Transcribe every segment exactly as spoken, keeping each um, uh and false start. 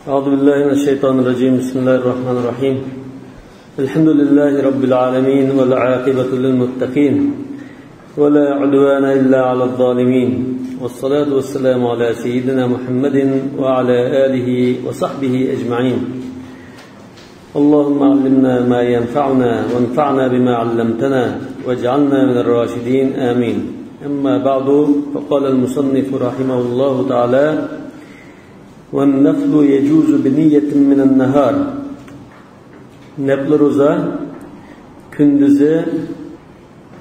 أعوذ بالله من الشيطان الرجيم. بسم الله الرحمن الرحيم. الحمد لله رب العالمين، والعاقبة للمتقين، ولا عدوان إلا على الظالمين، والصلاة والسلام على سيدنا محمد وعلى آله وصحبه أجمعين. اللهم علمنا ما ينفعنا، وانفعنا بما علمتنا، واجعلنا من الراشدين. آمين. أما بعد، فقال المصنف رحمه الله تعالى: والنفل يجوز بنية من النهار. نەپلى روزا كۈندۈزى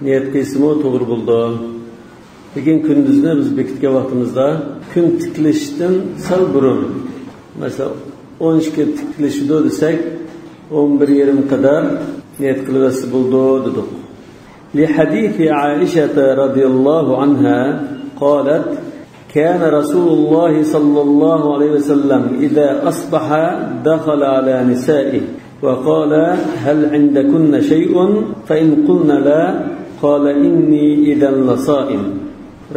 نىيەت قىلسىمۇ توغرا بولىدۇ. لېكىن كۈندۈزنى بىز بېكىتكەن ۋاقتىمىزدا كۈن تىكلىشىشتىن سەل بۇرۇن، مەسىلەن، ئون ئىككى تىكلىشىدۇ دېسەك، ئون بىر يېرىم قەدەر نىيەت قىلىۋەتسە بولىدۇ دېدۇق. لحديث عائشة رضي الله عنها قالت: كان رسول الله صلى الله عليه وسلم إذا أصبح دخل على نسائه وقال: هل عندكن شيء؟ فإن قلن لا، قال: إني إذا لصائم.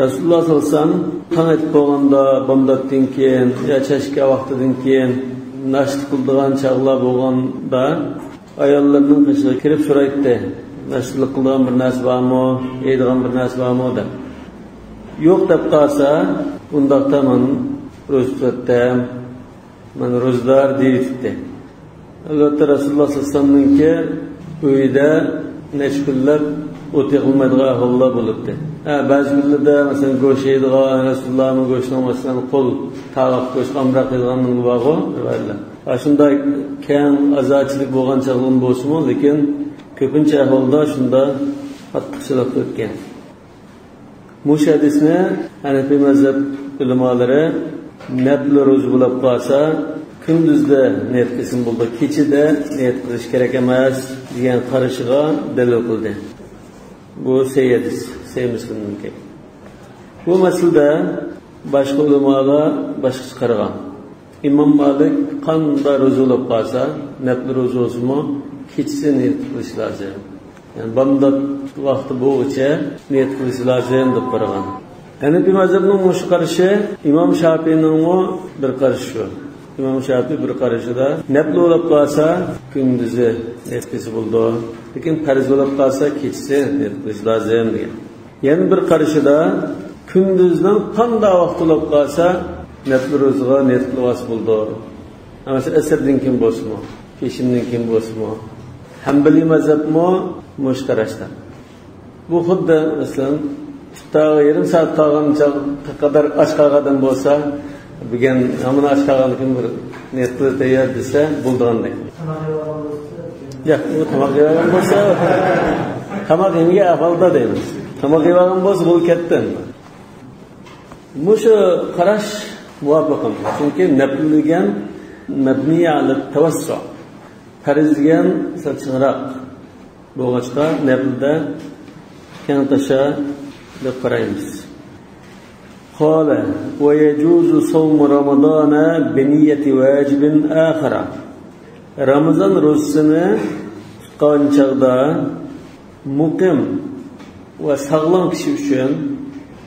رەسۇلۇللاھ سەللەللاھۇ ئەلەيھى ۋەسەللەم تاڭ ئېتىپ بولغاندا، بامداتتىن كېيىن يا چەشكە ۋاقتىدىن كېيىن ناشتا قىلىدىغان چاغلار بولغاندا، ئاياللىرىنىڭ قېشىغا كىرىپ سورايتتى، ناشتىلىق قىلىدىغان بىر نەرسە بارمۇ، يەيدىغان بىر نەرسە بارمۇ دەپ. يوق دەپ قالسا، ئۇنداقتا مەن روزا تۇتاتتىم، مەن روزىدار دېيىۋېتەتتى. ئەلۋەتتە، رەسۇلۇللاھ سەللەللاھۇ ئەلەيھى ۋەسەللەمنىڭكى ئۆيىدە نەچچە كۈنلەپ ئوت يېقىلمايدىغان ئەھۋاللار بولاتتى. ھە، بەزى كۈنلەردە، مەسىلەن، گۆش يەيدىغان، رەسۇلۇللاھمۇ گۆشنىڭ، مەسىلەن، قول تاغاق گۆش ئامراق يەيدىغان بار-غۇ رىۋايەتلەر. ئاشۇنداق كەڭ ئازادىچىلىك بولغان چاغلىرىمۇ بولسىمۇ، لېكىن كۆپىنچە ئەھۋالدا شۇنداق قاتتىق چىلىق ئۆتكەن. مۇشۇ ھەدىسنى ھەنەفىي مەزھەپ ئۆلىمالىرى نەپلى روزا بولاپ قالسا، كۈندۈزدە نىيەت قىلسىمۇ بولىدۇ، كېچىدە نىيەت قىلىش كېرەك ئەمەس دېگەن قارىشىغا دەلىل قىلدى. بۇ سەھىھ ھەدىس، سەھىھ مۇسلىمنىڭكى. بۇ مەسىلىدە باشقا ئۆلىمالار باشقىچە قارىغان. ئىمام مالىك قانداق روزا بولاپ قالسا، نەپلى روزا بولسىمۇ، كېچىسى نىيەت قىلىش لازىم. يەنى بامدات ۋاقتى بولغۇچە نىيەت قىلىش لازىم دەپ قارىغان. ھەنەپىي مەزھەپنىڭ مۇشۇ قارىشى، ئىمام شاپىئىنىڭمۇ بىر قارىشى شۇ. ئىمام شاپىئى بىر قارىشىدا نەپلى بولاپ قالسا، كۈندۈزى نىيەت قىلسا بولىدۇ. لېكىن پەرز بولاپ قالسا، كېچىسى نىيەت قىلىش لازىم دېگەن. يەنە بىر قارىشىدا كۈندۈزنىڭ قانداق ۋاقتى بولۇپ قالسا، نەپلى روزىغا نىيەت قىلىۋالسا بولىدۇ. مەسىلەن، ئەسىردىن كېيىن بولسىمۇ، پېشىندىن كېيىن بولسىمۇ. ھەمبىلىي مەزھەپمۇ مۇشۇ قاراشتا. بۇ خۇددى، مەسىلەن، ئىپتارغا يېرىم سائەت قالغان چاغ-، قەدەر ئاچ قالغان ئادەم بولسا، بۈگۈن ھامان ئاچ قالغاندىن كېيىن بىر نىيەت قىلىپ تەييار دېسە بولىدىغاندەك. ياق، ئۇ تاماق يەۋالغان بولسا، تاماق يېمىگەن ئەھۋالدا دەيمىز. تاماق يەۋالغان بولسا بولۇپ كەتتى. مۇشۇ قاراش مۇۋاپىق. چۈنكى نەپلى دېگەن مەبنىي ئەلە تەۋەسسۇ. پەرز دېگەن سەل چىڭراق بولغاچقا، نەپلىدە كەڭ تاشا دەپ قارايمىز. قال: ويجوز صوم رمضان بنية واجب آخر. رامىزان روزىسىنى تۇتقان چاغدا مۇقىم ۋە ساغلام كىشى ئۈچۈن،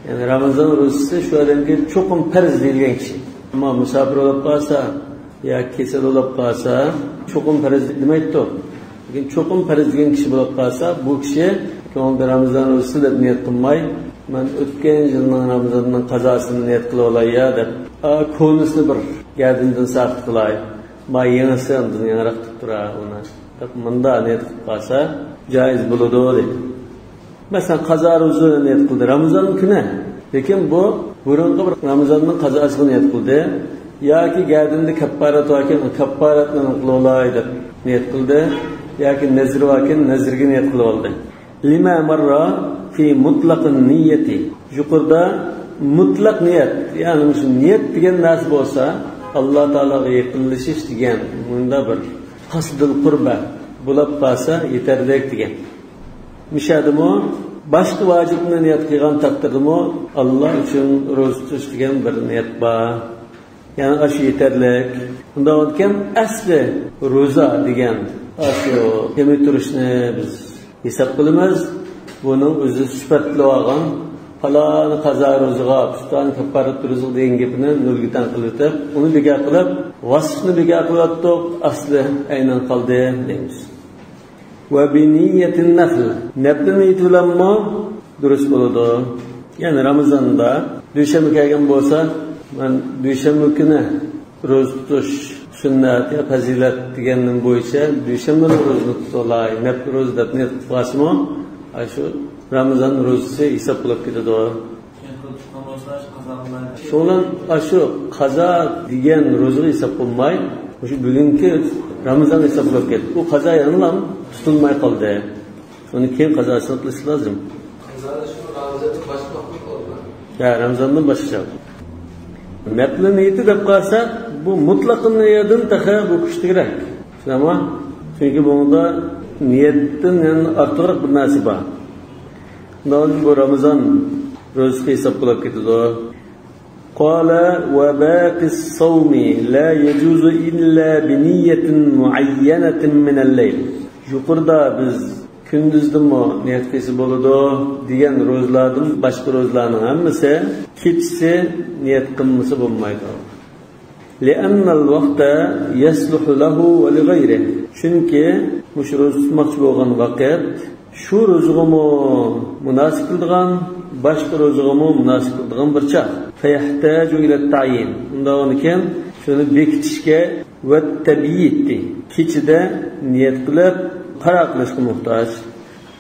يەنى رامىزان روزىسى شۇ ئادەمگە چوقۇم پەرز دېيىلگەن كىشى. ئەمما مۇساپىر بولۇپ قالسا ياكى كېسەل بولۇپ قالسا، چوقۇم پەرز دېمەيدۇ. لېكىن چوقۇم پەرز دېگەن كىشى بولۇپ قالسا، بۇ كىشى كۆڭلىدە رامىزان روزىسى دەپ نىيەت قىلماي، مەن ئۆتكەن يىلنىڭ رامىزانىنىڭ قازاسىنى نىيەت قىلىۋالاي يا دەپ، ئا، كونىسىنى بىر گەدىنىدىن ساقىت قىلاي. ما يېڭىسى ئاندىن يېڭىراق تۇرۇپ تۇرار ئۇنى دەپ مۇنداق نىيەت قىلىپ قالسا جائىز بولىدۇ دەيدۇ. مەسىلەن، قازا روزىنى نىيەت قىلدى رامىزان كۈنى. لېكىن بۇ بۇرۇنقى بىر رامىزاننىڭ قازاسىغا نىيەت قىلدى. ياكى گەدىنىدە كەپپارەت باركەن، كەپپارەتنى قىلىۋالاي دەپ نىيەت قىلدى. ياكى نەزرى باركەن، نەزرىگە نىيەت قىلىۋالدى. لما مر في مطلق النية. يۇقىرىدا مۇتلەق نىيەت، يەنى مۇشۇ نىيەت دېگەن نەرسە بولسا، ئاللا تائالاغا يېقىنلىشىش دېگەن مۇندا بىر قەسدىل قۇربە بولۇپ قالسا يېتەرلىك دېگەن. مۇشۇ يەردىمۇ باشقا ۋاجىپنى نىيەت قىلغان تەقدىردىمۇ ئاللا ئۈچۈن روزا تۇتۇش دېگەن بىر نىيەت بار. يەنى ئاشۇ يېتەرلىك. ئۇنداق بولىدىكەن، ئەسلى روزا دېگەن ئاشۇ يېمەي تۇرۇشنى بىز ھېساب قىلىمىز. بۇنىڭ ئۆزى سۈپەتلەۋالغان پالان قازا روزىغا، پۇلان كاپپارەت روزىغا دېگەن گېپىنى نۆلگە تەڭ قىلىۋېتىپ، ئۇنى بىكار قىلىپ، ۋاسىپنى بىكار قىلىۋەتتۇق، ئەسلى ئەينەن قالدى دەيمىز. ۋە بىنىيەتىن نەفل. نەپلى نىيىتى بىلەنمۇ دۇرۇس بولىدۇ. يەنى رامىزاندا دۈشەنبە كەلگەن بولسا، مەن دۈشەنبە كۈنى روزا تۇتۇش سۈننەت يا پەزىلەت دېگەننىڭ بويىچە دۈشەنبىنىڭ روزىنى تۇتۇۋالاي، نەپلى روزا دەپ نىيەت قىلىپ قالسىمۇ، ئاشۇ رامىزان روزىسى ھېساب بولۇپ كېتىدۇ. شۇنىڭ بىلەن ئاشۇ قازا دېگەن روزىغا ھېساب بولماي، مۇشۇ بۈگۈنكى رامىزان ھېساب بولۇپ كېتىدۇ. ئۇ قازا يەنىلا تۇتۇلماي قالدى. ئۇنى كېيىن قازاسىنى قىلىش لازىم. قازا شۇ رامىزاندىن باشقا ۋاقىت بولدى. يا، رامىزاندىن باشقىچە. نەپلى نىيىتى دەپ قالسا، بۇ مۇتلەق نىيەتتىن تېخى بۇ كۈچلۈكرەك. شۇنداقمۇ؟ چۈنكى بۇنىڭدا نىيەتتىن يەنە ئارتۇقراق بىر نەرسە بار. شۇنداق بۇ رامىزان روزىسى ھېساب بولۇپ كېتىدۇ. قال وباقي الصوم لا يجوز إلا بنية معينة من الليل. يۇقىرىدا بىز كۈندۈزدىمۇ نىيەت قىلسا بولىدۇ دېگەن روزىلاردىن باشقا روزىلارنىڭ ھەممىسى كېچىسى نىيەت قىلمىسا بولمايدۇ. لأن الوقت يصلح له ولغيره. چۈنكى مۇشۇ روزا تۇتماقچى بولغان ۋاقىت شۇ روزىغىمۇ مۇناسىپ كېلىدىغان، باشقا روزىغىمۇ مۇناسىپ كېلىدىغان بىر چاغ. فيحتاج إلى التعيين. ئۇنداق بولغاندىكىن شۇنى بېكىتىشكە، والتبييت، كېچىدە نىيەت قىلىپ قارار قىلىشقا موھتاج.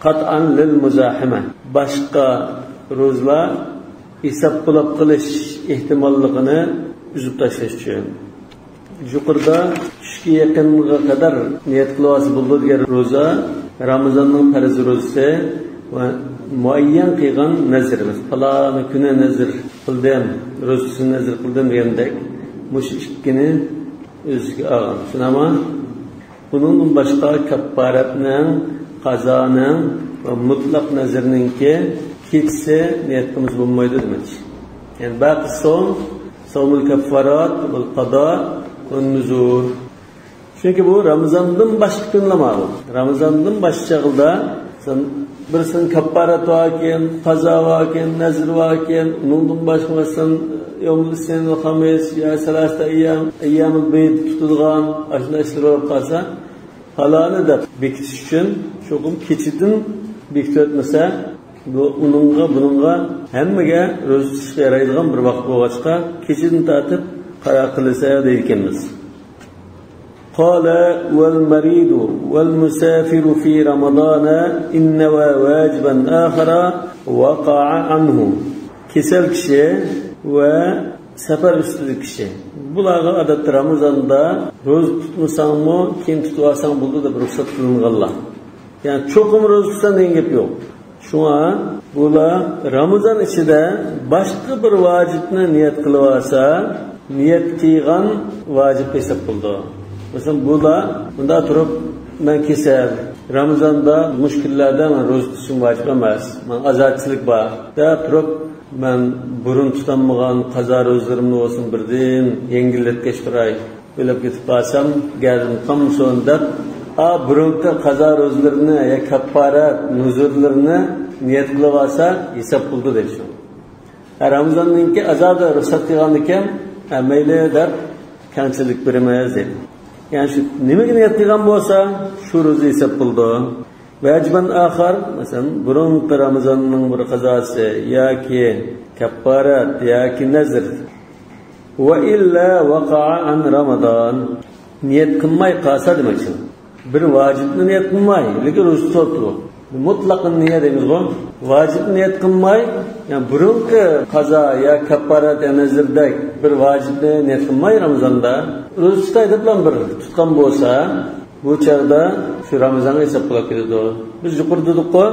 قطعا للمزاحمة. باشقا روزىلار ھېساب بولاپ قېلىش ئېھتىماللىقىنى ئۈزۈپ تاشلاش ئۈچۈن. يۇقىرىدا چۈشكە يېقىنغا قەدەر نىيەت قىلىۋالسا بولىدۇ دېگەن روزا، رامىزاننىڭ پەرز روزىسى ۋە مۇئەييەن قىلغان نەزىرىمىز، پالان كۈنى نەزىر قىلدىم، روزىسىنى نەزىر قىلدىم دېگەندەك، مۇشۇ ئىككىنى ئۆز ئىچىگە ئالغان. شۇنداقمۇ؟ بۇنىڭدىن باشقا كاپپارەتنىڭ، قازانىڭ ۋە مۇتلەق نەزىرنىڭكى كېچىسى نىيەت قىلمىسا بولمايدۇ دېمەكچى. يەنى باقى سوم، سومۇل كەففارات ۋەل قازا ۋەن نۇزۇر. چۈنكى بۇ رامىزاندىن باشقا كۈنلەر بار. رامىزاندىن باشقا چاغدا سەن بىرسىنىڭ كاپپارەت باركەن، قازا باركەن، نەزىر باركەن، ئۇنىڭدىن باشقا مەسىلەن يومۇل ئىسنەين ۋەل خامىس يا سەلاسەتە ئەييام، ئەييامۇل بىد تۇتىدىغان ئاشۇنداق ئىشلار بولۇپ قالسا، پالانى دەپ بېكىتىش ئۈچۈن چوقۇم كېچىدىن بېكىتىۋەتمىسە، بۇ ئۇنىڭغا، بۇنىڭغا، ھەممىگە روزا تۇتۇشقا يارايدىغان بىر ۋاقىت بولغاچقا، كېچىدىن تارتىپ قارار قىلسا دەيدىكەنمىز. قال والمريض والمسافر في رمضان إن نوى واجبا آخر وقع عنه. كېسەل كىشى ۋە سەپەر ئۈستىدىكى كىشى. بۇلارغا ئادەتتە رامىزاندا روزا تۇتمىساڭمۇ، كېيىن تۇتۇۋالساڭ بولىدۇ دەپ رۇخسەت قىلىنغانلار. يەنى چوقۇم روزا تۇتساڭ دېگەن گەپ يوق. شۇڭا بۇلار رامىزان ئىچىدە باشقا بىر ۋاجىپنى نىيەت قىلىۋالسا، نىيەت قىلغان ۋاجىپ ھېساب بولىدۇ. مەسىلەن، بۇلار مۇنداق تۇرۇپ، مەن كېسەل، رامىزاندا مۇشۇ كۈنلەردە مەن روزا تۇتۇشۇم ۋاجىپ ئەمەس، ماڭا ئازادىچىلىك بار، دەپ تۇرۇپ، مەن بۇرۇن تۇتالمىغان قازا روزىلىرىمنى بولسۇن بىردىن يەڭگىللەتكەچ تۇراي، ئۆلۈپ كېتىپ قالسام گەردىم قانمىسۇن دەپ، ئا، بۇرۇنقى قازا روزىلىرىنى يا كاپپارەت نۇزۇرلىرىنى نىيەت قىلىۋالسا ھېساب بولىدۇ دەيدۇ. ھە، رامىزاننىڭكى ئازادى رۇخسەت قىلغاندىكىن، ھە، مەيلى دەپ كەڭچىلىك بېرىمىز دەيدۇ. يەنى شۇ نېمىگە نىيەت قىلغان بولسا، شۇ روزا ھېساب بولىدۇ. ۋاجىبان ئاخار، مەسىلەن، بۇرۇنقى رامىزاننىڭ بىر قازاسى ياكى كەپپارەت ياكى نەزر. ۋە ئىللا ۋەقەئە ئەن رامىزان. نىيەت قىلماي قالسا دېمەكچى. بىر ۋاجىپنى نىيەت قىلماي، لېكىن روزا تۇتۇپتۇ. مۇتلەق نىيە دەيمىزغۇ. ۋاجىپنى نىيەت قىلماي، يەنى بۇرۇنقى قازا يا كەپپارەت يا نەزردەك بىر ۋاجىپنى نىيەت قىلماي رامىزاندا، روزا تۇتاي دەپلا بىر تۇتقان بولسا، بۇ چاغدا شۇ رامىزانغا ھېساب بولۇپ كېتىدۇ. بىز يۇقىرىدا دېدۇققۇ،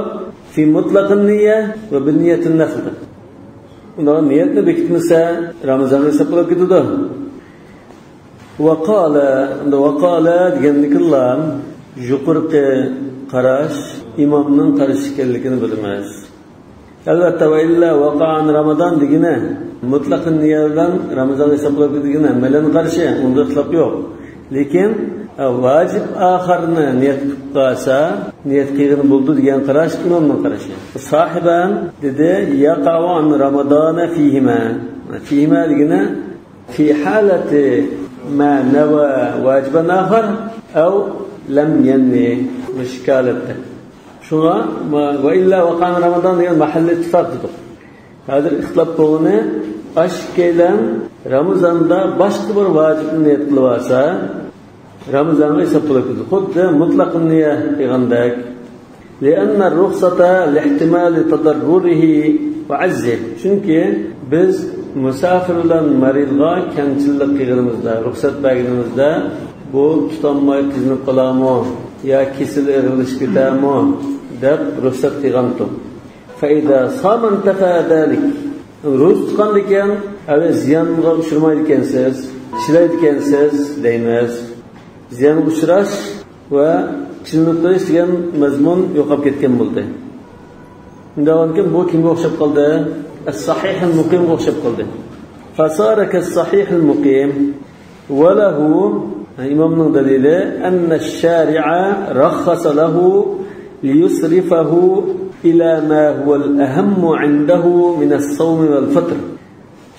في مطلق النية وبنية النفل دەپ. ئۇنىڭ نىيەتنى بېكىتمىسە، رامىزانغا ھېساب بولۇپ كېتىدۇ. ۋەقالە، ئەمدى ۋەقالە دېگەندىكىنلا يۇقىرىقى قاراش ئىمامنىڭ قارىشى ئىكەنلىكىنى بىلىمىز. ئەلۋەتتە، ۋە ئىللا ۋەقەئە ئەن رامىزان دېگىنى مۇتلەق نىيە بىلەن رامىزانغا ھېساب بولۇپ كېتىدىكەن، ھەممەيلەن قارشى، ئۇندا ئىختىلاپ يوق. لېكىن ۋاجىب ئاخىرنى نىيەت قىلىپ قالسا، نىيەت قىلغىنى بولىدۇ دېگەن قاراش ئىمامنىڭ قارىشى. ساھىبان دېدى، يقع عن رمضان فيهما. فيهما دېگىنى في حالة ما نوى واجبا آخر أو لم ينو، مۇشۇ ئىككى ھالەتتە. شۇڭا ما-، وإلا وقع عن رمضان دېگەن مەھەللى ئىتتىپاق دېدۇق. ھازىر ئىختىلاپ بولغىنى، ئاشۇ ئىككىيلەن رامىزاندا باشقا بىر ۋاجىپنى نىيەت قىلىۋالسا، رامىزانغا ھېساب بولۇپ كېتىدۇ. خۇددى مۇتلەق نىيە قىلغاندەك. لأن الرخصة لاحتمال تضرره وعجزه. چۈنكى بىز مۇساپىر بىلەن مەرىزغا كەمچىللىك قىلغىنىمىزدا، رۇخسەت بەرگىنىمىزدە، بۇ تۇتالماي قىزىنىپ قالارمۇ يا كېسىلى ئېغىرلىشىپ كېتەرمۇ دەپ رۇخسەت قىلغانتۇق. فإذا صام انتفى ذلك. روزا تۇتقاندىكىن، ئەۋە زىيانغا ئۇچرىمايدىكەنسىز، چىدايدىكەنسىز دەيمىز. زىيانغا ئۇچراش ۋە چىدىنىپ قېلىش دېگەن مەزمۇن يوقاپ كەتكەن بولدى. شۇنداقكەن بۇ كىمگە ئوخشاپ قالدى؟ الصحيح المقيمغا ئوخشاپ قالدى. فصار كالصحيح المقيم. وله، ئىمامنىڭ دەلىلى، أن الشارع رخص له ليصرفه إلى ما هو الأهم عنده من الصوم والفطر.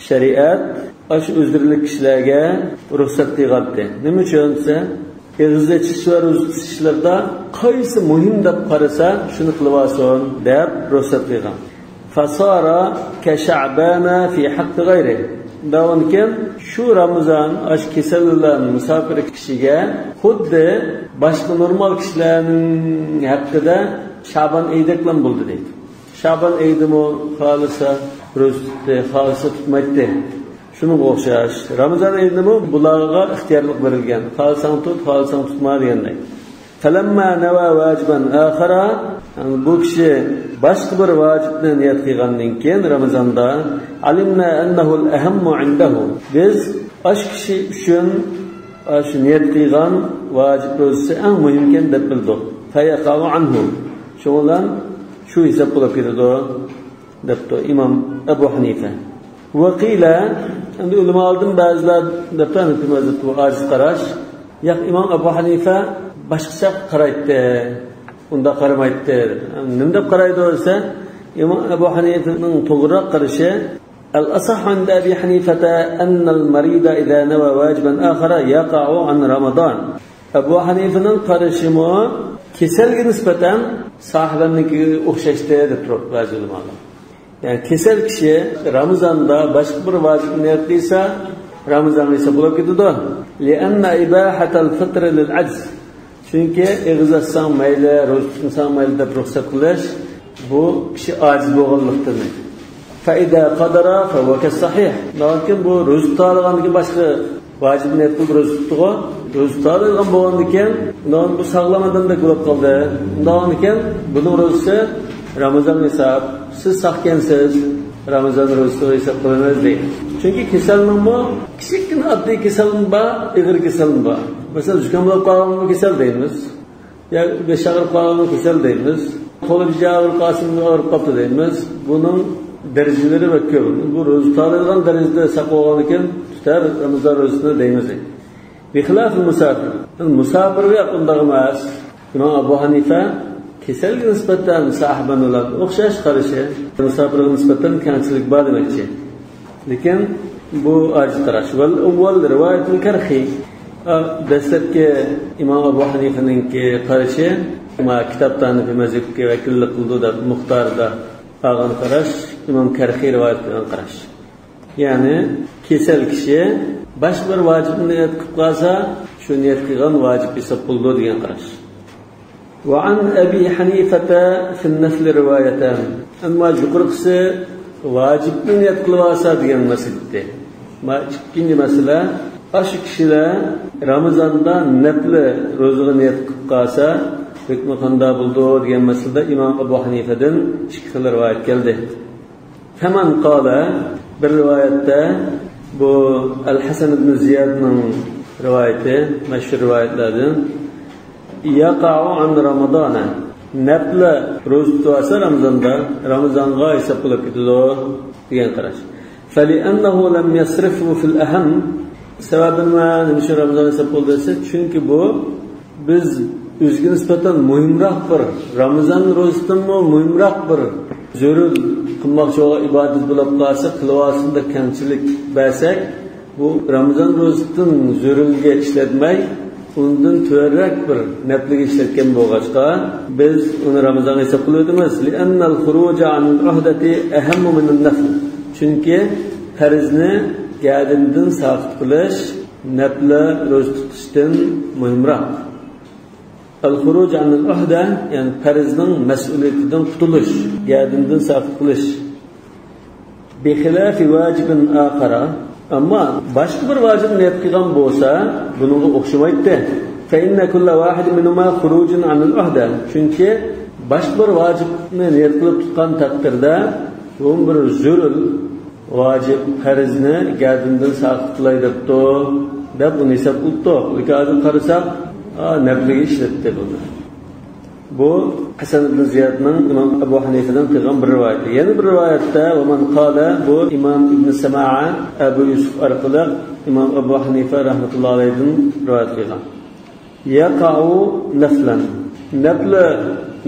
شەرىئەت ئاشۇ ئۆزرىلىك كىشىلەرگە رۇخسەت قىلغانتى. نېمە ئۈچۈن دېسە، ئېغىز ئېچىش ۋە روزا تۇتۇش ئىشلىرىدا قايسى مۇھىم دەپ قارىسا، شۇنى قىلىۋالسۇن دەپ رۇخسەت قىلغان. فصار كشعبان في حق غيره. دەۋانكەن، شۇ رامىزان ئاشۇ كېسەل بىلەن مۇساپىر كىشىگە خۇددى باشقا نورمال كىشىلەرنىڭ ھەققىدە شابان ئېيىدەكلا بولدى دەيدۇ. شابان ئېيىدىمۇ خالىسا روزا تۇتتى، خالىسا تۇتمايتتى. شۇنىڭغا ئوخشاش، رامىزان ئېيىدىمۇ بۇلارغا ئىختىيارلىق بېرىلگەن. خالىساڭ تۇت، خالىساڭ تۇتما دېگەندەك. فلما نوى واجبا آخر، يەنى بۇ كىشى باشقا بىر ۋاجىپنى نىيەت قىلغاندىن كېيىن رامىزاندا، علمنا أنه الأهم عنده. بىز ئاشۇ كىشى ئۈچۈن ئاشۇ نىيەت قىلغان ۋاجىپ روزىسى ئەڭ مۇھىمكەن دەپ بىلدۇق. فيقع عنه. شۇنىڭ بىلەن شۇ ھېساب بولۇپ كېتىدۇ. دەپتۇ ئىمام ئەبۇ ھەنىفە. ۋەقىلە، ئەمدى ئۆلىمالاردىن بەزىلەر دەپتۇ، ھەنىفىي مەزھەپتە بۇ ئاجىز قاراش. ياق، ئىمام ئەبۇ ھەنىفە باشقىچە قارايتتى، ئۇنداق قارىمايتتى. نېمە دەپ قارايدۇ دېسە، ئىمام ئەبۇ ھەنىفىنىڭ توغرىراق قارىشى، الأصح عند أبي حنيفة أن المريض إذا نوى واجبا آخر يقع عن رمضان. ئەبۇ ھەنىفىنىڭ قارىشىمۇ كېسەلگە نىسبەتەن ساھىبەننىڭكىگە ئوخشاشتى دەپ تۇرۇپتۇ بەزى ئۆلىمالار. يەنى كېسەل كىشى رامىزاندا باشقا بىر ۋاجىپنى نىيەت قىلسا، رامىزانغا ھېساب بولۇپ كېتىدۇ. لأن إباحة الفطر للعجز. چۈنكى ئېغىز ئاچساڭ مەيلى، روزا تۇتمىساڭ مەيلى دەپ رۇخسەت قىلىش، بۇ كىشى ئاجىز بولغانلىقتىن. فإذا قدر فهو كالصحيح. ئۇنداقكەن بۇ روزا تۇتالىغاندىكىن باشقا ۋاجىپ نىيەت قىلىپ روزا تۇتتىغۇ. روزا تۇتالىغان بولغاندىكىن، ئۇنداقكەن بۇ ساغلام ئادەمدەك بولۇپ قالدى. ئۇنداقكەن بۇنىڭ روزىسى رامىزان ھېساب. سىز ساقكەنسىز، رامىزان روزىسى ھېساب قىلىمىز دەيدۇ. چۈنكى كېسەلنىڭمۇ كىچىككىنە ئاددىي كېسەلمۇ بار، ئېغىر كېسەلمۇ بار. مەسىلەن، زۇكام بولۇپ قالغانمۇ كېسەل دەيمىز. يا بېشى ئاغرىپ قالغانمۇ كېسەل دەيمىز. قولى بېشى ئاغرىپ قالسىمۇ ئاغرىپ قاپتۇ دەيمىز. بۇنىڭ دەرىجىلىرى بەك كۆپ. بۇ روزا تۇتالىدىغان دەرىجىدە ساق بولغاندىكىن تۇتار رامىزان روزىسىنى دەيمىز. بخلاف المسافر. مۇساپىرغا ياق، ئۇنداق ئەمەس. ئىمام ئەبۇ ھەنىفە كېسەلگە نىسبەتەن ساھىبەن بىلەن ئوخشاش قارىشى، مۇساپىرغا نىسبەتەن كەڭچىلىك بار دېمەكچى. لېكىن بۇ ئاجىز قاراش. والأول رواية الكرخي. ئا، دەسلەپكى ئىمام ئەبۇ ھەنىفىنىڭكى قارىشى، ما كىتابتا ھەنىفىي مەزھەپكە ۋەكىللىك قىلىدۇ دەپ مۇختاردا ئالغان قاراش، ئىمام كەرخىي رىۋايەت قىلغان قاراش. يەنى كېسەل كىشى باشقا بىر ۋاجىپنى نىيەت قىلىپ قالسا، شۇ نىيەت قىلغان ۋاجىپ ھېساب بولىدۇ دېگەن قاراش. وعن أبي حنيفة في النفل روايتان. ئەمما يۇقىرىقىسى ۋاجىپنى نىيەت قىلىۋالسا دېگەن مەسىلە ئىدى. ما ئىككىنچى مەسىلە، ئاشۇ كىشىلەر رامىزاندا نەپلى روزىغا نىيەت قىلىپ قالسا، ھۆكمى قانداق بولىدۇ دېگەن مەسىلىدە ئىمام ئەبۇ ھەنىفەدىن ئىككى خىل رىۋايەت كەلدى. فمن قال، بىر رىۋايەتتە، بۇ ئەل ھەسەن ئىبن زىيادنىڭ رىۋايىتى، مەشھۇر رىۋايەتلەردىن، يقع عن رمضان، نەپلى روزا تۇتۇۋالسا رامىزاندا، رامىزانغا ھېساب بولۇپ كېتىدۇ دېگەن قاراش. فلأنه لم يصرفه في الأهم، سەۋەبى نېمە؟ نېمە ئۈچۈن رامىزان ھېساب قىلدى دېسە، چۈنكى بۇ بىز ئۆزىگە نىسبەتەن مۇھىمراق بىر، رامىزان روزىسىدىنمۇ مۇھىمراق بىر زۆرۈر قىلماقچى بولغان ئىبادەت بولۇپ قالسا، قىلىۋالسۇن دەپ كەڭچىلىك بەرسەك، بۇ رامىزان روزىسىدىن زۆرۈرگە ئىشلەتمەي، ئۇندىن تۆۋەنرەك بىر نەپلىگە ئىشلەتكەن بولغاچقا، بىز ئۇنى رامىزانغا ھېساب قىلىۋېتىمىز. لأن الخروج عن العهدة أهم من النفل. چۈنكى پەرزنى گەدىنىدىن ساقىت قىلىش نەپلە روزا تۇتۇشتىن مۇھىمراق. الخروج عن العهدة، يەنى پەرزنىڭ مەسئۇلىيىتىدىن قۇتۇلۇش، گەدىنىدىن ساقىت قىلىش. بخلاف واجب آخر، ئەمما باشقا بىر ۋاجىپ نىيەت قىلغان بولسا، بۇنىڭغا ئوخشىمايتتى. فإن كل واحد منهما خروج عن العهدة. چۈنكى باشقا بىر ۋاجىپنى نىيەت قىلىپ تۇتقان تەقدىردە، بۇ بىر زۆرۈر ۋاجىپ پەرزنى گەدىنىدىن ساقىت قىلاي دەپتۇ، دەپ ئۇنى ھېساب قىلىپتۇ. لېكىن ھازىر قارىساق، ئا، نەپلىگە ئىشلەتتى بۇنى. بۇ ھەسەن ئىبن زىيادنىڭ ئىمام ئەبۇ ھەنىفەدىن قىلغان بىر رىۋايىتى. يەنە بىر رىۋايەتتە، ومن قال، بۇ ئىمام ئىبن سەمەئە ئەبۇ يۈسۈف ئارقىلىق ئىمام ئەبۇ ھەنىفە رەھمەتۇللا ئەلەيھىدىن رىۋايەت قىلغان. يقع نفلا. نەپلە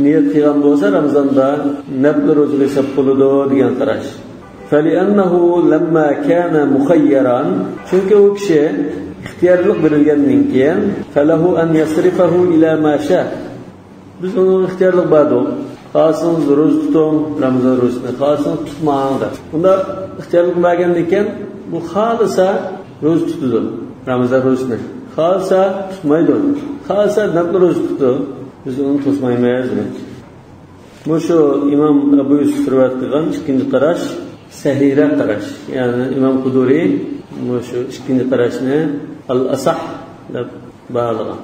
نىيەت قىلغان بولسا رامىزاندا نەپلە روزىغا ھېساب قىلىدۇ دېگەن قاراش. فلأنه لما كان مخيرا، چۈنكى ئۇ كىشى ئىختىيارلىق بېرىلگەندىن كېيىن، فله أن يصرفه إلى ما شاء. بىز ئۇنىڭغا ئىختىيارلىق بەردۇق. خالىسىڭىز روزا تۇتۇڭ، رامىزان روزىسىنى، خالىسىڭىز تۇتماڭ دەپ. بۇنداق ئىختىيارلىق بەرگەندىن كېيىن، بۇ خالىسا روزا تۇتىدۇ، رامىزان روزىسىنى. خالىسا تۇتمايدۇ. خالىسا نەپلە روزا تۇتىدۇ. بىز ئۇنى توسمايمىز دېمەكچى. مۇشۇ ئىمام ئەبۇ يۈسۈف رىۋايەت قىلغان ئىككىنچى قاراش سەھىھرەك قاراش. يەنى ئىمام قۇدۇرى مۇشۇ ئىككىنچى قاراشنى ئەل ئەسەھ دەپ باھالىغان.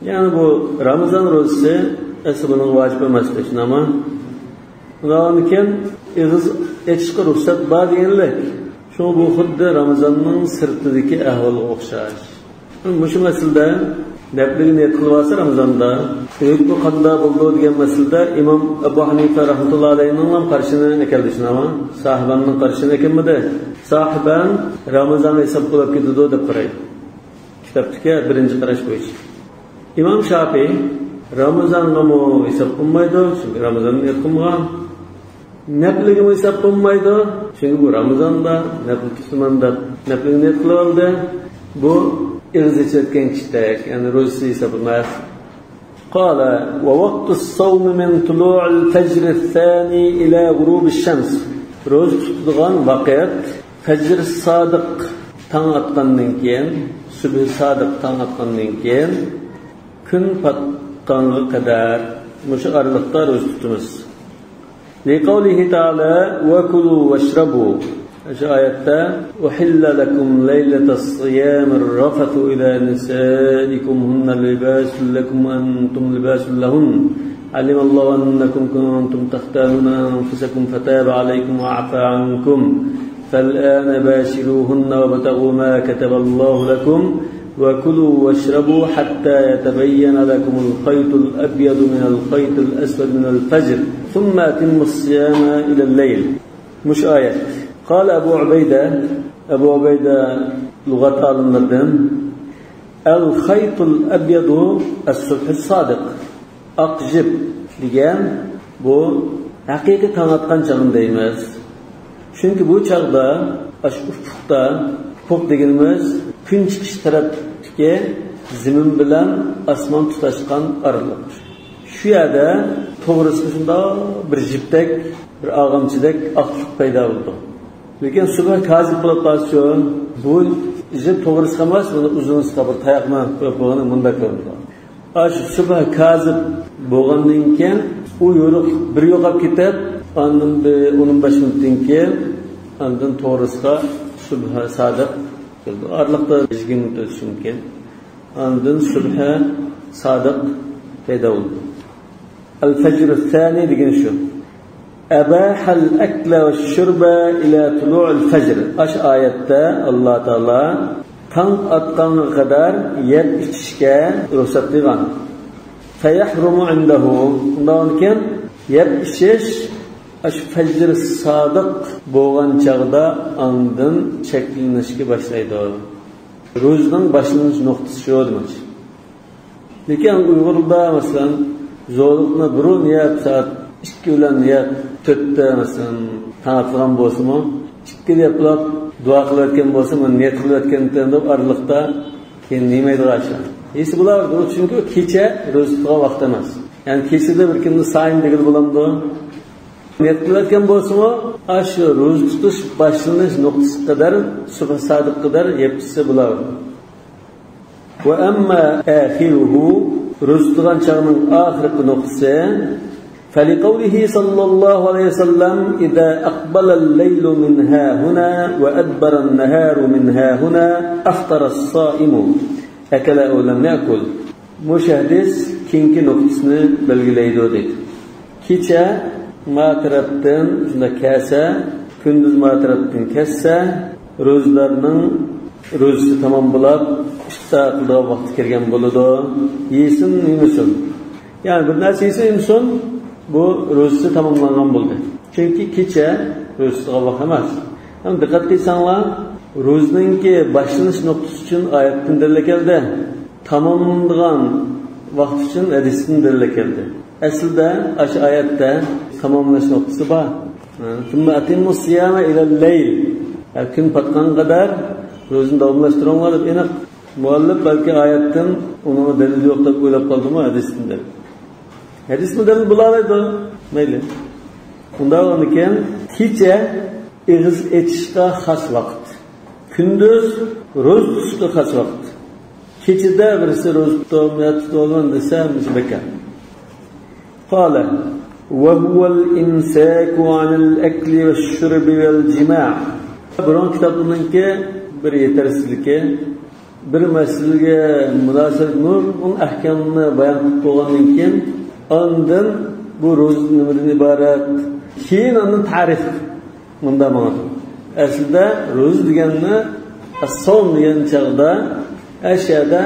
يەنى بۇ رامىزان روزىسى ئەسلى بۇنىڭ ۋاجىپ ئەمەس، شۇنداقمۇ؟ ئۇنىڭدىن كېيىن ئېغىز ئېچىشقا رۇخسەت بار دېگەنلىك. شۇڭا بۇ خۇددى رامىزاننىڭ سىرتىدىكى ئەھۋالغا ئوخشاش. مۇشۇ مەسىلىدە نەپلىگە نىيەت قىلىۋالسا رامىزاندا، ھۆكمى قانداق بولىدۇ دېگەن مەسىلىدە ئىمام ئەبۇ ھەنىفە رەھمەتۇللا ئەلەيھىنىڭ ھەم قارىشىنى ئەكەلدى، شۇنداقمۇ؟ ساھىباننىڭ قارىشىنى ئەكەلمىدى. ساھىبان رامىزانغا ھېساب قىلىپ كېتىدۇ دەپ قارايدۇ. كىتابتىكى بىرىنچى قاراش بويىچە. ئىمام شاپىئى رامىزانغىمۇ ھېساب قىلمايدۇ، چۈنكى رامىزاننى نىيەت قىلمىغان. نەپلىگىمۇ ھېساب قىلمايدۇ، چۈنكى بۇ رامىزاندا نەپلى تۇتىمەن دەپ نەپلىگە نىيەت قىلىۋالدى. بۇ ئېغىز ئېچىۋەتكەن كىشىدەك، يەنى روزىسى ھېسابلىماس. قال، ووقت الصوم من طلوع الفجر الثاني إلى غروب الشمس. روزا تۇتىدىغان ۋاقىت فەجر سادىق تاڭ ئاتقاندىن كېيىن، سۈبھى سادىق تاڭ ئاتقاندىن كېيىن، كۈن پاتقانغا قەدەر مۇشۇ ئارىلىقتا روزا تۇتىمىز. لقوله تعالى، وكلوا واشربوا. شۇ ئايەتتە، أحل لكم ليلة الصيام الرفث إلى نسائكم هن لباس لكم وأنتم لباس لهن. علم الله أنكم كنتم تختانون أنفسكم فتاب عليكم وعفا عنكم. فالآن باشروهن وابتغوا ما كتب الله لكم وكلوا واشربوا حتى يتبين لكم الخيط الأبيض من الخيط الأسود من الفجر ثم أتموا الصيام إلى الليل. مۇشۇ ئايەت. قال أبو عبيدة، ئەبۇ ئۇبەيدە لۇغەت ئالىملىرىدىن، الخيط الأبيض الصبح الصادق. ئاق جىپ دېگەن بۇ ھەقىقىي تاڭ ئاتقان چاغنى دەيمىز. چۈنكى بۇ چاغدا ئاشۇ ئۇپۇقتا، ئۇپۇق دېگىنىمىز كۈن چىقىش تەرەپتىكى زېمىن بىلەن ئاسمان تۇتاشقان ئارىلىق. شۇ يەردە توغرىسىغا شۇنداق بىر جىپتەك، بىر ئاغامچىدەك ئاقلىق پەيدا بولىدۇ. لېكىن سۇبھى كازىب بولۇپ قالسىچۇ، بۇ جىپ توغرىسىغا ئەمەس، بۇنى ئۇزۇنىسىغا بىر تاياقنى قويۇپ قويغىنى مۇنداق كۆرۈنىدۇ. ئاشۇ سۇبھى كازىب بولغاندىن كېيىن، ئۇ يورۇق بىر يوقاپ كېتىپ، ئاندىن بىر ئون بەش مىنۇتتىن كېيىن، ئاندىن توغرىسىغا سۇبھى سادىق كېلىدۇ. ئارىلىقتا يىگىرمە مىنۇت ئۆتۈشى مۇمكىن. ئاندىن سۇبھى سادىق پەيدا بولىدۇ. الفجر الثاني دېگىنى شۇ. أباح الأكل والشرب إلى طلوع الفجر. ئاشۇ ئايەتتە ئاللا تائالا تاڭ ئاتقانغا قەدەر يەپ ئىچىشكە رۇخسەت قىلغان. فيحرم عنده. ئۇنداقتىن كېيىن يەپ ئىچىش ئاشۇ فەجر سادىق بولغان چاغدا ئاندىن شەكىللىنىشكە باشلايدۇ. روزىنىڭ باشلىنىش نۇقتىسى شۇ دېمەكچى. لېكىن ئۇيغۇردا، مەسىلەن، زورلۇقنى بۇرۇن يەپ، سائەت ئىككى بىلەن يەپ، تۆتتە، مەسىلەن، تاڭ ئاتقان بولسىمۇ، ئىككىدە يەپلاپ دۇئا قىلىۋەتكەن بولسا، مەن نىيەت قىلىۋەتكەنتىم دەپ ئارىلىقتا كېيىن يېمەيدىغان ئىش. يېسە بولاۋېرىدۇ، چۈنكى ئۇ كېچە روزا تۇتىدىغان ۋاقىت ئەمەس. يەنى كېچىدە بىر كۈننى سايىم دېگىلى بولامدۇ؟ نىيەت قىلىۋەتكەن بولسىمۇ، ئاشۇ روزا تۇتۇش باشلىنىش نۇقتىسى قەدەر، سۇبھ سادىق قەدەر يەپ ئىچسە بولاۋېرىدۇ. وأما آخره، روزا تۇتقان چاغنىڭ ئاخىرقى نۇقتىسى، فلقوله صلى الله عليه وسلم: إذا أقبل الليل من هاهنا وأدبر النهار من هاهنا أفطر الصائم، أكل أو لم يأكل. مۇشۇ ھەدىس كېيىنكى نۇقتىسىنى بەلگىلەيدۇ، دەيدۇ. كېچە ما تەرەپتىن شۇنداق كەلسە، كۈندۈز ما تەرەپتىن كەتسە، روزىدارنىڭ روزىسى تامام بولۇپ، ئىپتار قىلىدىغان ۋاقتى كىرگەن بولىدۇ. يېسۇن، يېمىسۇن. يەنى بىر نەرسە يېسۇن، يېمىسۇن، بۇ روزىسى تاماملانغان بولدى. چۈنكى كېچە روزىسى تۇتىدىغان ۋاقىت ئەمەس. ئەمما دىققەت قىلساڭلار، روزىنىڭكى باشلىنىش نۇقتىسى ئۈچۈن ئايەتتىن دەلىل كەلدى. تاماملىنىدىغان ۋاقىت ئۈچۈن ھەدىستىن دەلىل كەلدى. ئەسلىدە ئاشۇ ئايەتتە تاماملاش نۇقتىسى بار. ثم أتموا الصيام إلى الليل. ھە، كۈن پاتقانغا قەدەر روزىنى داۋاملاشتۇرۇڭلار دەپ ئېنىق. مۇئەللىپ بەلكى ئايەتتىن ئۇنىڭغا دەلىل يوق دەپ ئويلاپ قالدىمۇ، ھەدىستىن دەپ. ھەدىسمۇ دەلىل بولالايدۇ. مەيلى. ئۇنداق بولغاندىكىن كېچە ئېغىز ئېچىشقا خاس ۋاقىت. كۈندۈز روزا تۇتۇشقا خاس ۋاقىت. كېچىدە بىرسى روزا تۇتۇم يا تۇتۇۋالىمەن دېسە، مۇشۇ بىكار. قال: وهو الإمساك عن الأكل والشرب والجماع. بۇرۇنقى كىتابلارنىڭكى بىر يېتەرسىزلىكى، بىر مەسىلىگە مۇناسىۋەت نۇرغۇن ئەھكامنى بايان قىلىپ بولغاندىن كېيىن، ئاندىن بۇ روزا نېمىدىن ئىبارەت؟ كېيىن ئاندىن تەرىف. مۇنداق ماڭىدۇ. ئەسلىدە روزا دېگەننى ئەسسوم دېگەن چاغدا ئەشيادا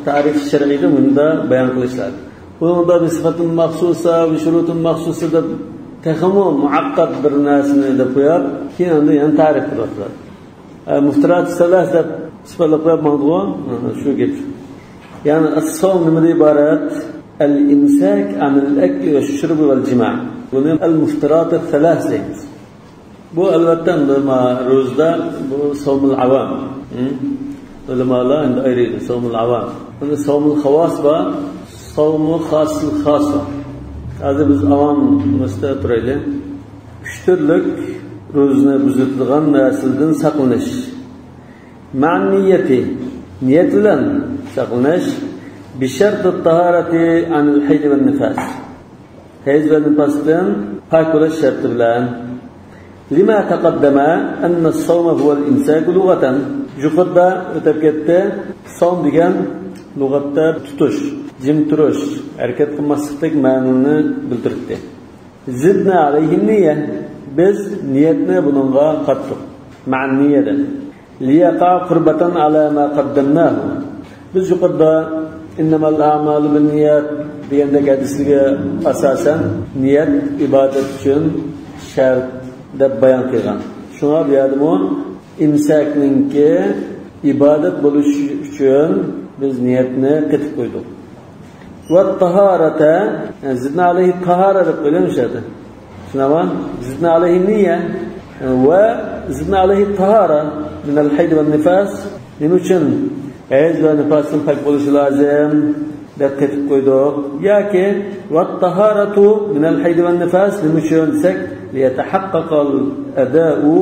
تەرىف شەرئىيدە مۇنداق بايان قىلىشلار. بۇنىڭدا بىسىپەتىن مەخسۇسە، بىشۇرۇتىن مەخسۇسە دەپ تېخىمۇ مۇئەققەت بىر نەرسىنى دەپ قويۇپ، كېيىن ئاندىن يەنە تەرىپ قىلىۋاتىدۇ. ئە، مۇفتىرات سەلەس دەپ سۈپەتلەپ قويۇپ ماڭدىغۇ. ھە، شۇ گەپ. يەنى ئەسسوم نېمىدە ئىبارەت؟ الإمساك عن الأكل والشرب والجماع. بۇنى المفترات الثلاث دەيمىز. بۇ، ئەلۋەتتە، ئەمدى ما روزىدا بۇ سومۇل ئاۋام. ھە؟ ئۆلىمالار ئەمدى ئايرىيدۇ، سومۇل ئاۋام. ئەمدى سومۇل خاۋاس بار، سومۇ خاسىل خاس بار. ھازىر بىز ئاۋام مۇستەۋى تۇرايلى. ئۈچ تۈرلۈك روزىنى بۇزۇۋېتىدىغان نەرسىلەردىن ساقلىنىش. مەئەن نىيەتى، نىيەت بىلەن ساقلىنىش. بىشەرتى تاھارەتى ئەنىل ھەيدى ۋەن نىفاس. ھەيز ۋە نىپاستىن پاك بولۇش شەرتى بىلەن. لما تقدم أن الصوم هو الإمساك لغة. يۇقىرىدا ئۆتۈپ كەتتى. سوم دېگەن لۇغەتتە تۇتۇش، جىم تۇرۇش، ھەرىكەت قىلماسلىقتەك مەنىنى بىلدۈرۈپتۇ. زدنا عليه النية. بىز نىيەتنى بۇنىڭغا قاتتۇق. مەئەن نىيەدە. ليقع قربة على ما قدمناه. بىز يۇقىرىدا إنما الأعمال بالنيات دېگەندەك ھەدىسلەرگە ئاساسەن نىيەت ئىبادەت ئۈچۈن شەرت دەپ بايان قىلغان. شۇڭا بۇ يەردىمۇ ئىمساكنىڭكى ئىبادەت بولۇشى ئۈچۈن بىز نىيەتنى قېتىپ قويدۇق. ۋە تاھارەتە، يەنى زىدنا ئەلەيھى تاھارە دەپ قويۇلغان شەرتى. شۇنداقمۇ؟ زىدنا ئەلەيھى نىيە ۋە زىدنا ئەلەيھى تاھارە مىنەل ھەيدى ۋەن نىفاس. نېمە ئۈچۈن ھەيز ۋە نىپاستىن پاك بولۇشى لازىم دەپ قېتىپ قويدۇق؟ ياكى ۋە تاھارەتۇ مىنەل ھەيدى ۋەن نىفاس نېمە ئۈچۈن دېسەك، لىيەتەھەققەقەل ئەداءۇ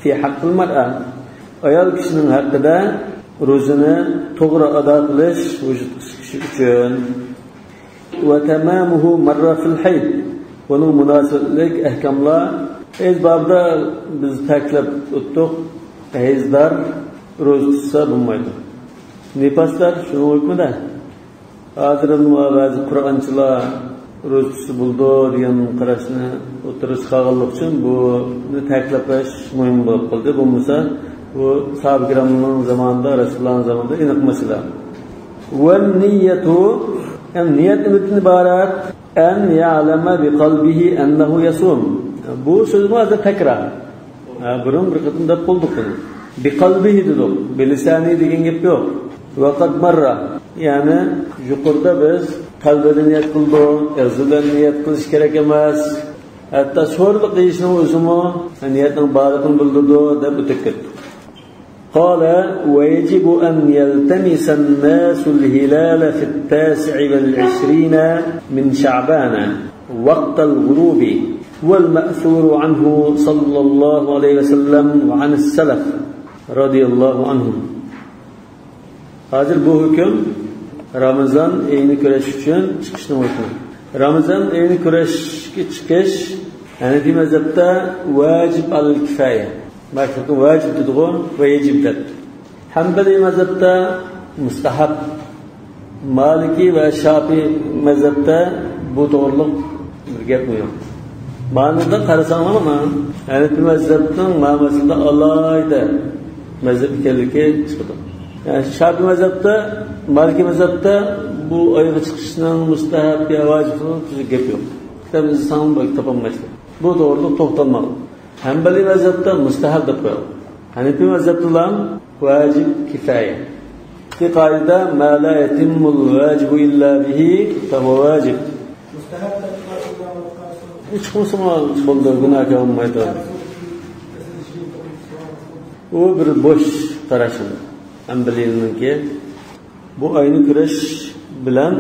فى ھەققىل مەرئە. ئايال كىشىنىڭ ھەققىدە روزىنى توغرا ئادا قىلىش ۋۇجۇدقا چىقىشى ئۈچۈن. ۋە تەمامۇھۇ مەررە فىل ھەيد. بۇنىڭ مۇناسىۋەتلىك ئەھكاملار ھەيز بابىدا بىز تەكىتلەپ ئۆتتۇق. ھەيزدار روزا تۇتسا بولمايدۇ. نىپاسلار شۇنىڭ ھۆكمىدە. ھازىر ئەمدى بەزى قۇرئانچىلار روزا تۇتسا بولىدۇ دېگەن قاراشنى ئوتتۇرىغا چىقارغانلىقى ئۈچۈن بۇنى تەكىتلەپ بېرىش مۇھىم بولۇپ قالدى. بولمىسا بۇ ساھابە كىرامنىڭ زامانىدا، رەسۇلۇللانىڭ زامانىدا ئېنىق مەسىلە. ۋەن نىيەتۇ، يەنى نىيەت نېمىدىن ئىبارەت؟ ئەن يەلەمە بىقەلبىھى ئەننەھۇ يەسۇم. بۇ سۆزمۇ ھازىر تەكرار. ھە، بۇرۇن بىر قېتىم دەپ بولدۇق بۇنى. بىقەلبىھى دېدۇق. بىلىسانى دېگەن گەپ يوق. ۋەقەد مەررە. يەنى يۇقىرىدا بىز قەلبىدە نىيەت قىلىدۇ، ئېغىزى بىلەن نىيەت قىلىش كېرەك ئەمەس. ھەتتا سورىلىق دېيىشنىڭ ئۆزىمۇ نىيەتنىڭ بارلىقىنى بىلدۈرىدۇ دەپ ئۆتۈپ كەتتۇق. قال: ويجب أن يلتمس الناس الهلال في التاسع والعشرين من شعبان وقت الغروب، والمأثور عنه صلى الله عليه وسلم وعن السلف رضي الله عنهم. ھازىر بۇ ھۆكۈم رامىزان ئېيىنى كۆرۈش ئۈچۈن چىقىشنىڭ ھۆكمى. رامىزان ئېيىنى كۆرۈشكە چىقىش ھەنەفىي مەزھەپتە ۋاجىب ئەلەل كىفايە. مەخلۇقنى ۋاجىپ دېدىغۇ، ۋاجىپ دەپ. ھەمبەلىي مەزھەپتە مۇستەھەب. مالىكىي ۋە شاپىئىي مەزھەپتە بۇ توغرىلىق بىر گەپمۇ يوق. مانىدا قارىساڭلار، مانا ھەنەفىي مەزھەپنىڭ مەنىسىدە ئالاھىدە مەزھەپ ئىكەنلىكى چىقىدۇ. يەنى شاپىئىي مەزھەپتە، مالىكىي مەزھەپتە بۇ ئايغا چىقىشنىڭ مۇستەھەب يا ۋاجىپ تۈزۈك گەپ يوق. كىتاب ئىزدىساڭلار بەلكى تاپالمايسىلەر. بۇ توغرىلىق توختالماڭ. ھەمبەلىي مەزھەپتە مۇستەھەب دەپ قويغان. ھەنەفىي مەزھەپتىلا ۋاجىب كىفايە. ئىككى قائىدىدە: ما لا يتم الواجب إلا به فهو واجب. ھېچ قىلمىسىمۇ بولىدۇ، گۇناھ بولمايدۇ. ئۇ بىر بوش قاراش ھەمبەلىينىڭكى. بۇ ئاينى كۆرۈش بىلەن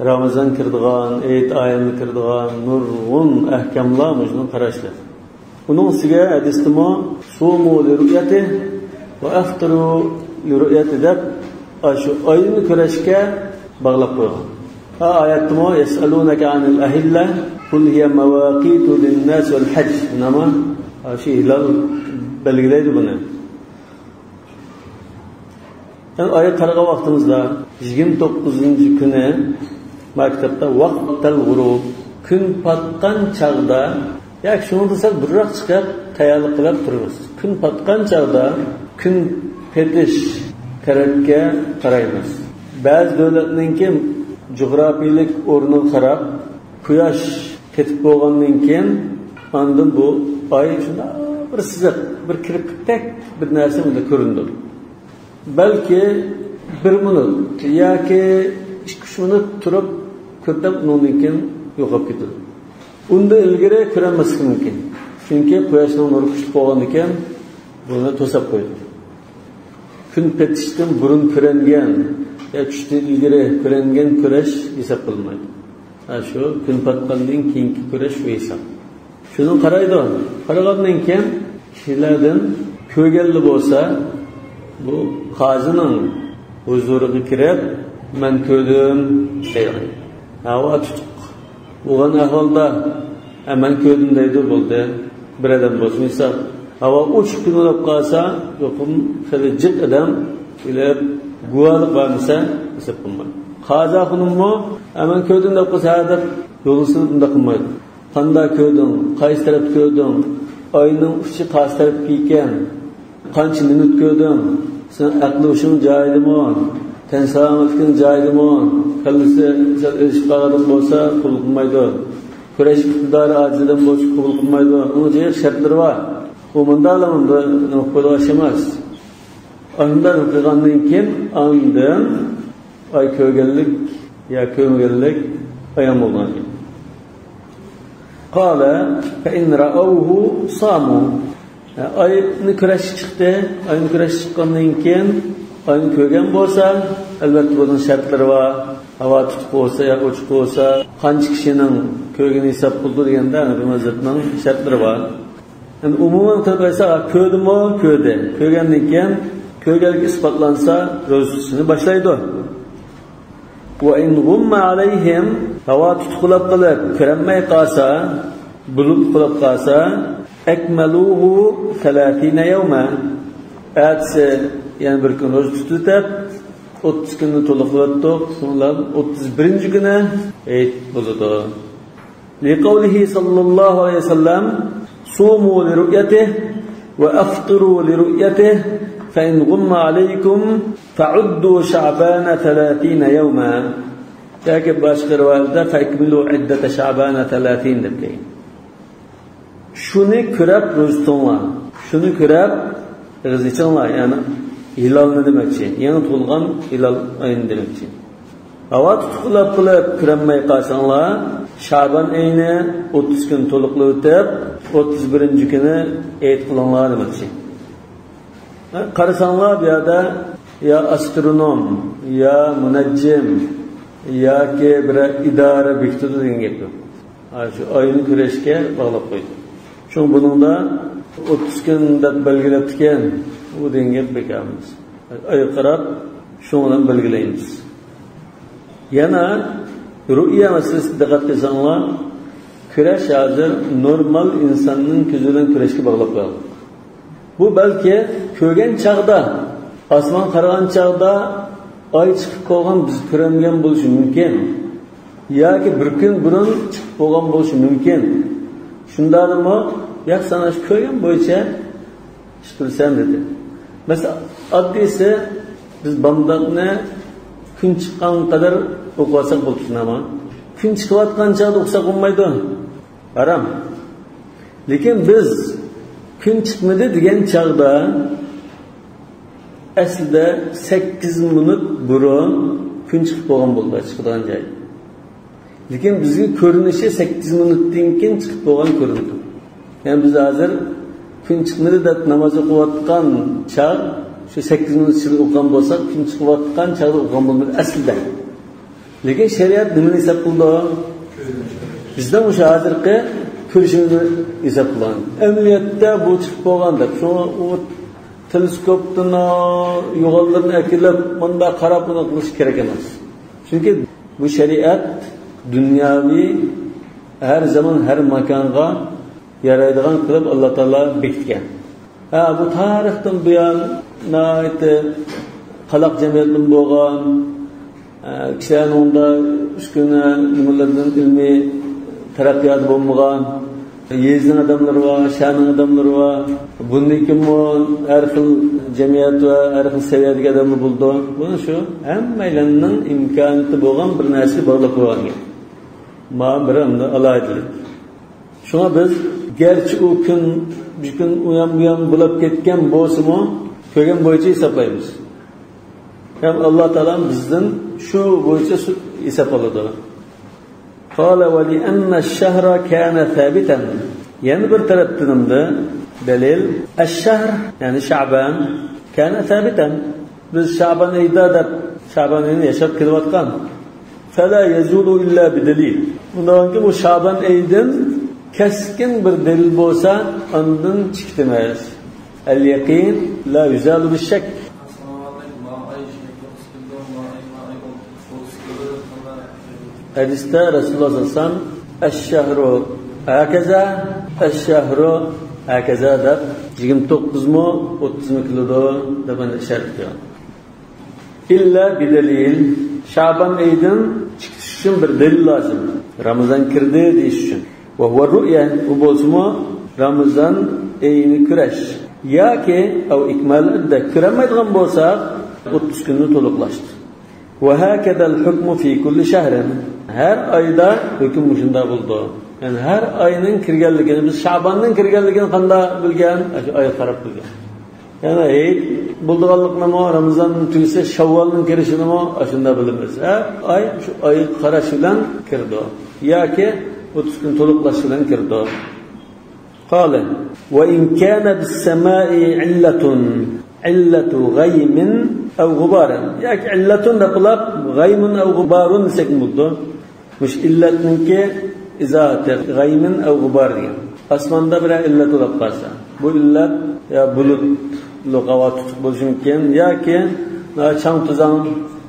رامىزان كىرىدىغان، ھېيت ئايەملىرى كىرىدىغان نۇرغۇن ئەھكاملار مۇشۇنىڭ قاراشلىق. ئۇنىڭ ئۈستىگە ھەدىستىمۇ سۇمۇ لىرۇئيەتىھ ۋە ئەفطىرۇ لىرۇئيەتىھ دەپ، ئاشۇ ئاينى كۆرۈشكە باغلاپ قويغان. ھە، ئايەتتىمۇ يەسئەلۇنەكە ئەنىل ئەھىللە قۇل ھىيە مەۋاقىتۇ لىننەس ۋەل ھەج. مانا شۇ ھىلال بەلگىلەيدۇ بۇنى. يەنى ئايغا قارىغان ۋاقتىمىزدا يىگىرمە توققۇزىنچى كۈنى مانا كىتابتا ۋەقتەل غۇرۇب، كۈن پاتقان چاغدا، ياكى شۇنىڭدىن سەل بۇرۇنراق چىقىپ تەييارلىق قىلىپ تۇرىمىز. كۈن پاتقان چاغدا كۈن پېتىش تەرەپكە قارايمىز. بەزى دۆلەتنىڭكى جۇغراپىيىلىك ئورنىغا قاراپ، قۇياش پېتىپ بولغاندىن كېيىن، ئاندىن بۇ ئاي شۇنداق بىر سىزىق، بىر كىرپىكتەك بىر نەرسە بۇنداق كۆرۈنىدۇ. بەلكى بىر مىنۇت ياكى ئىككى-ئۈچ مىنۇت تۇرۇپ كۆرسەم، ئۇنىڭدىن كېيىن يوقاپ كېتىدۇ. ئۇندىن ئىلگىرى كۆرەلمەسلىكى مۇمكىن. چۈنكى قۇياشنىڭ نۇرى كۈچلۈك بولغاندىكىن، بۇنى توساپ قويىدۇ. كۈن پېتىشتىن بۇرۇن كۆرۈنگەن يا چۈشتىن ئىلگىرى كۆرۈنگەن كۆرۈش ھېساب قىلىنمايدۇ. ھە، شۇ كۈن پاتقاندىن كېيىنكى كۆرۈش شۇ ھېساب. شۇنى قارايدۇ. قارىغاندىن كېيىن كىشىلەردىن كۆرگەنلا بولسا، بۇ قازىنىڭ ھۇزۇرىغا كىرىپ، «مەن كۆردۈم» دەيدۇ. ھاۋا تۇتۇق بولغان ئەھۋالدا، «ھە، مەن كۆردۈم» دەيدۇ، بولدى. بىر ئادەم بولسا مىسال، ھاۋا ئوچۇق كۈن بولۇپ قالسا، يۇقۇم خېلى جىق ئادەم كېلىپ گۇۋاھلىق بەرمىسە، ھېساب قىلمايدۇ. قازا خانىممۇ، «ھە، مەن كۆردۈم» دەپ قالسا، ھە دەپ يوللىسىلا بۇنداق قىلمايدۇ. «قانداق كۆردۈڭ؟ قايسى تەرەپتە كۆردۈڭ؟ ئاينىڭ ئۇچى قايسى تەرەپكە ئىكەن؟ قانچە مىنۇت كۆردۈڭ؟ سېنىڭ ئەقلى ھوشۇڭ جايىدىمۇ؟ تەن سالامەتلىكىڭ جايىدىمۇ؟ كاللىسى سەل ئېزىپ قالغان بولسا قوبۇل قىلمايدۇ. كۆرۈش ئىقتىدارى ئاجىز ئادەم بولسا قوبۇل قىلمايدۇ.» ئۇنىڭ جايى شەرتلىرى بار. ئۇ مۇنداقلا مۇنداق نېمە قىلىدىغان ئىش ئەمەس. ئاندىن قىلغاندىن كېيىن ئاندىن ئاي كۆرگەنلىك يا كۆرمىگەنلىك ئايان بولغان. قال فإن رأوه صاموا. ئاينى كۆرۈشكە چىقتى. ئاينى كۆرۈشكە چىققاندىن كېيىن ئاينى كۆرگەن بولسا، ئەلۋەتتە بۇنىڭ شەرتلىرى بار. ھاۋا تۇتۇق بولسا يا ئوچۇق بولسا، قانچە كىشىنىڭ كۆرگىنى ھېساب قىلىدۇ دېگەندە، ھەنەفىي مەزھەپنىڭ شەرتلىرى بار. يەنى ئومۇمەن قىلىپ ئېيتساق، كۆردىمۇ؟ كۆردى. كۆرگەندىن كېيىن كۆرگەنلىكى ئىسپاتلانسا، روزا تۇتۇشنى باشلايدۇ. وإن غم عليهم، ھاۋا تۇتۇقلاپ قېلىپ كۆرەلمەي قالسا، بۇلۇت قىلىپ قالسا، أكملوه ثلاثين يوما. ئەتىسى يەنە بىر كۈن روزا تۇتۇۋېتىپ، ئوتتۇز كۈننى تولۇقلىۋەتتۇق. شۇنىڭ بىلەن ئوتتۇز بىرىنچى كۈنى ھېيت بولىدۇ. لقوله صلى الله عليه وسلم: صوموا لرؤيته وأفطروا لرؤيته، فإن غم عليكم فعدوا شعبان ثلاثين يوما. ياكى باشقا رىۋايەتتە: فأكملوا عدة شعبان ثلاثين دەپ كەلگەن. شۇنى كۆرەپ روزا تۇتۇڭلار. شۇنى كۆرەپ ئېغىز ئېچىڭلار، يەنى ھىلالنى دېمەكچى. يېڭى تۇغۇلغان ھىلال ئاينى دېمەكچى. ھاۋا تۇتۇقلاپ قىلىپ كۆرەلمەي قالساڭلار، شابان ئېيىنى ئوتتۇز كۈن تولۇقلاۋېتىپ، ئوتتۇز بىرىنچى كۈنى ئېيت قىلىڭلار دېمەكچى. ھە، قارىساڭلار، بۇ يەردە يا ئاسترونوم، يا مۇنەججىم، ياكى بىرەر ئىدارە بېكىتىدۇ دېگەن گەپ يوق. ھە، شۇ ئاينى كۆرۈشكە باغلاپ قويدى. شۇڭا بۇنىڭدا ئوتتۇز كۈن دەپ بەلگىلەپتىكەن، ئۇ دېگەن گەپ بىكار ئەمەس. ئايغا قاراپ شۇنىڭ بىلەن بەلگىلەيمىز. يەنە رۇئيا مەسىلىسىگە دىققەت قىلساڭلار، كۈرەش ھازىر نورمال ئىنساننىڭ كۆزى بىلەن كۈرەشكە باغلاپ قويۇلدى. بۇ بەلكى كۆرگەن چاغدا، ئاسمانغا قارىغان چاغدا ئاي چىقىپ قالغان، بىز كۆرەلمىگەن بولۇشى مۇمكىن. ياكى بىر كۈن بۇرۇن چىقىپ بولغان بولۇشى مۇمكىن. شۇنداقمۇ؟ ياق، سەن ئاشۇ كۆرگەن بويىچە ئىش قىلىسەن دېدى. مەسىلەن، ئاددىيسى، بىز بامداتنى كۈن چىققان قەدەر ئوقۇۋالساق بولۇپتۇ، نېمە؟ كۈن چىقىۋاتقان چاغدا ئوقۇساق بولمايدۇ؟ ھارام. لېكىن بىز كۈن چىقمىدى دېگەن چاغدا، ئەسلىدە سەككىز مىنۇت بۇرۇن كۈن چىقىپ بولغان بولىدۇ، چىقىدىغان جاي. لېكىن بىزگە كۆرۈنۈشى سەككىز مىنۇتتىن كېيىن چىقىپ بولغان كۆرۈنىدۇ. يەنى بىز ھازىر كۈن چىقمىدى دەپ ناماز ئوقۇۋاتقان چاغ، شۇ سەككىز مىنۇت ئىچىدە ئوقۇغان بولساق، كۈن چىقىۋاتقان چاغدا ئوقۇغان بولىدۇ ئەسلىدە. لېكىن شەرىئەت نېمىنى ھېساب قىلىدۇ؟ بىزنىڭ مۇشۇ ھازىرقى كۆرۈشىمىزنى ھېساب قىلغان. ئەمەلىيەتتە بۇ چىقىپ بولغان دەپ، شۇڭا ئۇ تېلېسكوپتىن يوغانلىرىنى ئەكېلىپ، مۇنداق قاراپ، بۇنداق قىلىش كېرەك ئەمەس. چۈنكى بۇ شەرىئەت دۇنياۋى، ھەر زامان، ھەر ماكانغا يارايدىغان قىلىپ ئاللا تائالا بېكىتكەن. ھە، بۇ تارىختىن بۇيان ناھايىتى قالاق جەمئىيەتتىن بولغان، ئە، كىشىلەرنىڭ ئۇندا ئۈسكۈنە نېمىلىرىدىن ئىلمىي تەرەققىياتى بولمىغان، يېزىنىڭ ئادەملىرى بار، شەھەرنىڭ ئادەملىرى بار. بۇندىن كېيىنمۇ ھەر خىل جەمئىيەت ۋە ھەر خىل سەۋىيەدىكى ئادەملەر بولىدۇ. بۇنى شۇ ھەممەيلەننىڭ ئىمكانىيىتى بولغان بىر نەرسىگە باغلاپ قويغان گەپ. مانا بىر ئەمدى ئالاھىدىلىك. شۇڭا بىز، گەرچە ئۇ كۈن، بىر كۈن ئۇيان بۇيان بولاپ كەتكەن بولسىمۇ، كۆرگەن بويىچە ھېسابلايمىز. ھەم ئاللا تائالا بىزدىن شۇ بويىچە سۇ-، ھېساب ئالىدۇ. قال: ولأن الشهر كان ثابتا. يەنە بىر تەرەپتىن دەلىل، الشهر، يەنى شەبان، كان ثابتا. بىز شابان ئېيىدا دەپ، شابان ئېيىنى ياشاپ كېلىۋاتقان. فلا يزول إلا بدليل. ئۇنداقكى بۇ شابان ئېيىدىن كەسكىن بىر دەلىل بولسا، ئاندىن چىقىتىمىز. اليقين لا يزال بالشك. ھەدىستە رەسۇلۇللا سەللەللاھۇ ئەلەيھى ۋەسەللەم، الشهر هكذا، الشهر هكذا دەپ، يىگىرمە توققۇزمۇ، ئوتتۇزمۇ كېلىدۇ دەپ ئىشارە قىلغان. إلا بدليل، شابان ئېيىدىن چىقىش ئۈچۈن بىر دەلىل لازىم. رامىزان كىردى دېيىش ئۈچۈن. وهو الرؤية، ئۇ بولسىمۇ رامىزان ئېيىنى كۆرۈش. ياكى، أو إكمال العدة، كۆرەلمەيدىغان بولساق، ئوتتۇز كۈننى تولۇقلاشتۇر. وهكذا الحكم في كل شهر. ھەر ئايدا ھۆكۈم مۇشۇنداق بولىدۇ. يەنى ھەر ئاينىڭ كىرگەنلىكىنى، بىز شاباننىڭ كىرگەنلىكىنى قانداق بىلگەن؟ ئاشۇ ئايغا قاراپ بىلگەن. يەنى ھېيت بولىدىغانلىقىنىمۇ، رامىزان تۈگىسە شاۋۋالنىڭ كىرىشىنىمۇ ئاشۇنداق بىلىمىز. ھەر ئاي شۇ ئايغا قاراش بىلەن كىرىدۇ. ياكى ئوتتۇز كۈن تولۇقلاش بىلەن كىرىدۇ. قال: وإن كان بالسماء علة، علة غيم أو غبار. ياكى علة دەپ بولۇپ، غيم أو غبار دېسەك بولىدۇ. مۇشۇ ئىللەتنىڭكى ئىزاھاتى، غەيمىن ئەۋ غۇبار دېگەن. ئاسماندا بىرەر ئىللەت بولۇپ قالسا، بۇ ئىللەت يا بۇلۇتلۇق ھاۋا تۇتۇق بولۇشى مۇمكىن، ياكى چاڭ-توزان،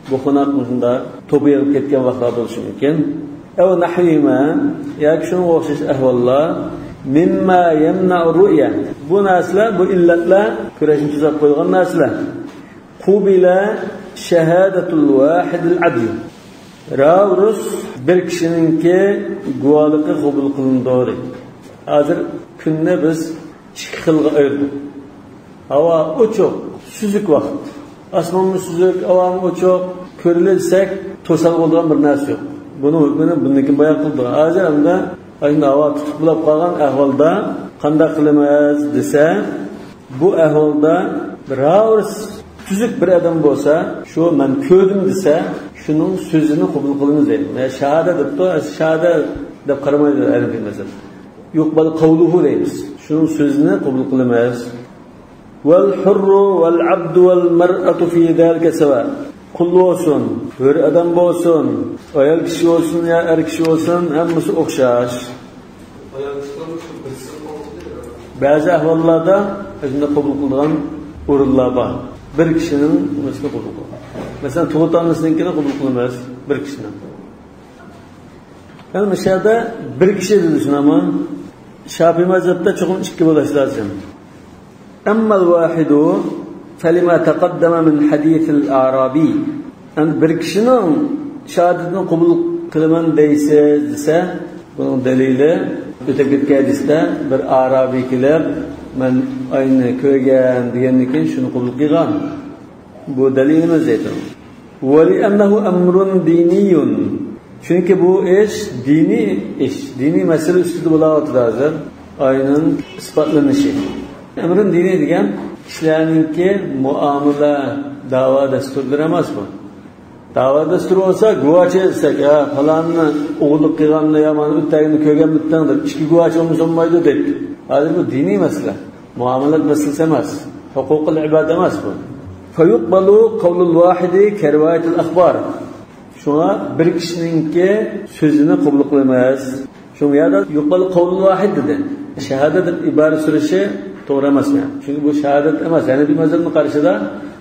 بۇخۇناق مۇشۇنداق توپا يېغىپ كەتكەن ۋاقىتلار بولۇشى مۇمكىن. ئەۋ نەھۋىھىما، ياكى شۇنىڭغا ئوخشاش ئەھۋاللار، مىمما يەمنەئۇ رۇئيە. بۇ نەرسىلەر، بۇ ئىللەتلەر كۈرەشنى توساپ قويغان نەرسىلەر. قۇبىلە شەھادەتۇل ۋاھىدىل ئەدل. راۋۇرۇس بىر كىشىنىڭكى گۇۋاھلىقى قوبۇل قىلىنىدۇ دەيدۇ. ھازىر كۈننى بىز ئىككى خىلغا ئايرىدۇق. ھاۋا ئوچۇق، سۈزۈك ۋاقىت. ئاسمانمۇ سۈزۈك، ھاۋامۇ ئوچۇق، كۆرىلسەك توسالغۇ بولىدىغان بىر نەرسە يوق. بۇنىڭ ھۆكمىنى بۇندىن كېيىن بايان قىلدۇق. ھازىر ئەمدى ئاشۇنداق ھاۋا تۇتۇق بولاپ قالغان ئەھۋالدا قانداق قىلىمىز دېسە، بۇ ئەھۋالدا بىراۋىرى تۈزۈك بىر ئادەم بولسا، شۇ مەن كۆردۈم دېسە، شۇنىڭ سۆزىنى قوبۇل قىلىمىز دەيدۇ. ۋە شاھادە دەپتۇ، شاھادە دەپ قارىمايدۇ ئەرەب مەزھەپ. يۇقبەل قەۋلۇھۇ دەيمىز. شۇنىڭ سۆزىنى قوبۇل قىلىمىز. والحر والعبد والمرأة في ذلك سواء. قۇل بولسۇن، ھۆر ئادەم بولسۇن، ئايال كىشى بولسۇن يا ئەر كىشى بولسۇن، ھەممىسى ئوخشاش. بەزى ئەھۋاللاردا ئۆزىنى قوبۇل قىلىدىغان ئورۇنلار بار. بىر كىشىنىڭ نېمىسىنى قوبۇل قىلىدۇ. مەسىلەن، تۇغۇت ئانىسىنىڭكىنى قوبۇل قىلىمىز، بىر كىشىنىڭ. يەنى مۇشۇ يەردە بىر كىشى دېدى، شۇنداقمۇ؟ شاپىي مەزھەپتە چوقۇم ئىككى بولۇشى لازىم. أما الواحد فلما تقدم من حديث الأعرابي. يەنى بىر كىشىنىڭ شاھادىتىنى قوبۇل قىلىمەن دەيسىز دېسە، بۇنىڭ دەلىلى ئۆتۈپ كەتكەن ھەدىستە بىر ئارابىي كېلىپ، مەن ئاينى كۆرگەن دېگەندىن كېيىن شۇنى قوبۇل قىلغان. بۇ دەلىلىمىز دەيدۇ. ولأنه أمر ديني. چۈنكى بۇ ئىش دىنىي ئىش، دىنىي مەسىلە ئۈستىدە بولاۋاتىدۇ ھازىر. ئاينىڭ ئىسپاتلىنىشى. ئەمرۇن دىنىي دېگەن كىشىلەرنىڭكى مۇئامىلە، داۋا دەستۇرلىرى ئەمەس بۇ. داۋا دەستۇرى بولسا، گۇۋاچى ئېيتساق، يا پالاننى ئوغرىلىق قىلغاننى يا مانا ئۆتتەگىنى كۆرگەنمىدىڭ دەپ، ئىككى گۇۋاچى بولمىسا بولمايدۇ دەيدۇ. ھازىر بۇ دىنىي مەسىلە. مۇئامىلات مەسىلىسى ئەمەس. ھوقۇقۇل ئىباد ئەمەس بۇ. فيقبل قول الواحد كرواية الأخبار. شۇڭا بىر كىشىنىڭكى سۆزىنى قوبۇل قىلىمىز. شۇڭا يەردە يۇقبەل قەۋلۇل ۋاھىد دېدى. شاھادەت دەپ ئىبارە سۈرۈشى توغرا ئەمەس. چۈنكى بۇ شاھادەت ئەمەس. ھەنەفىي مەزھەپنىڭ قارىشىدا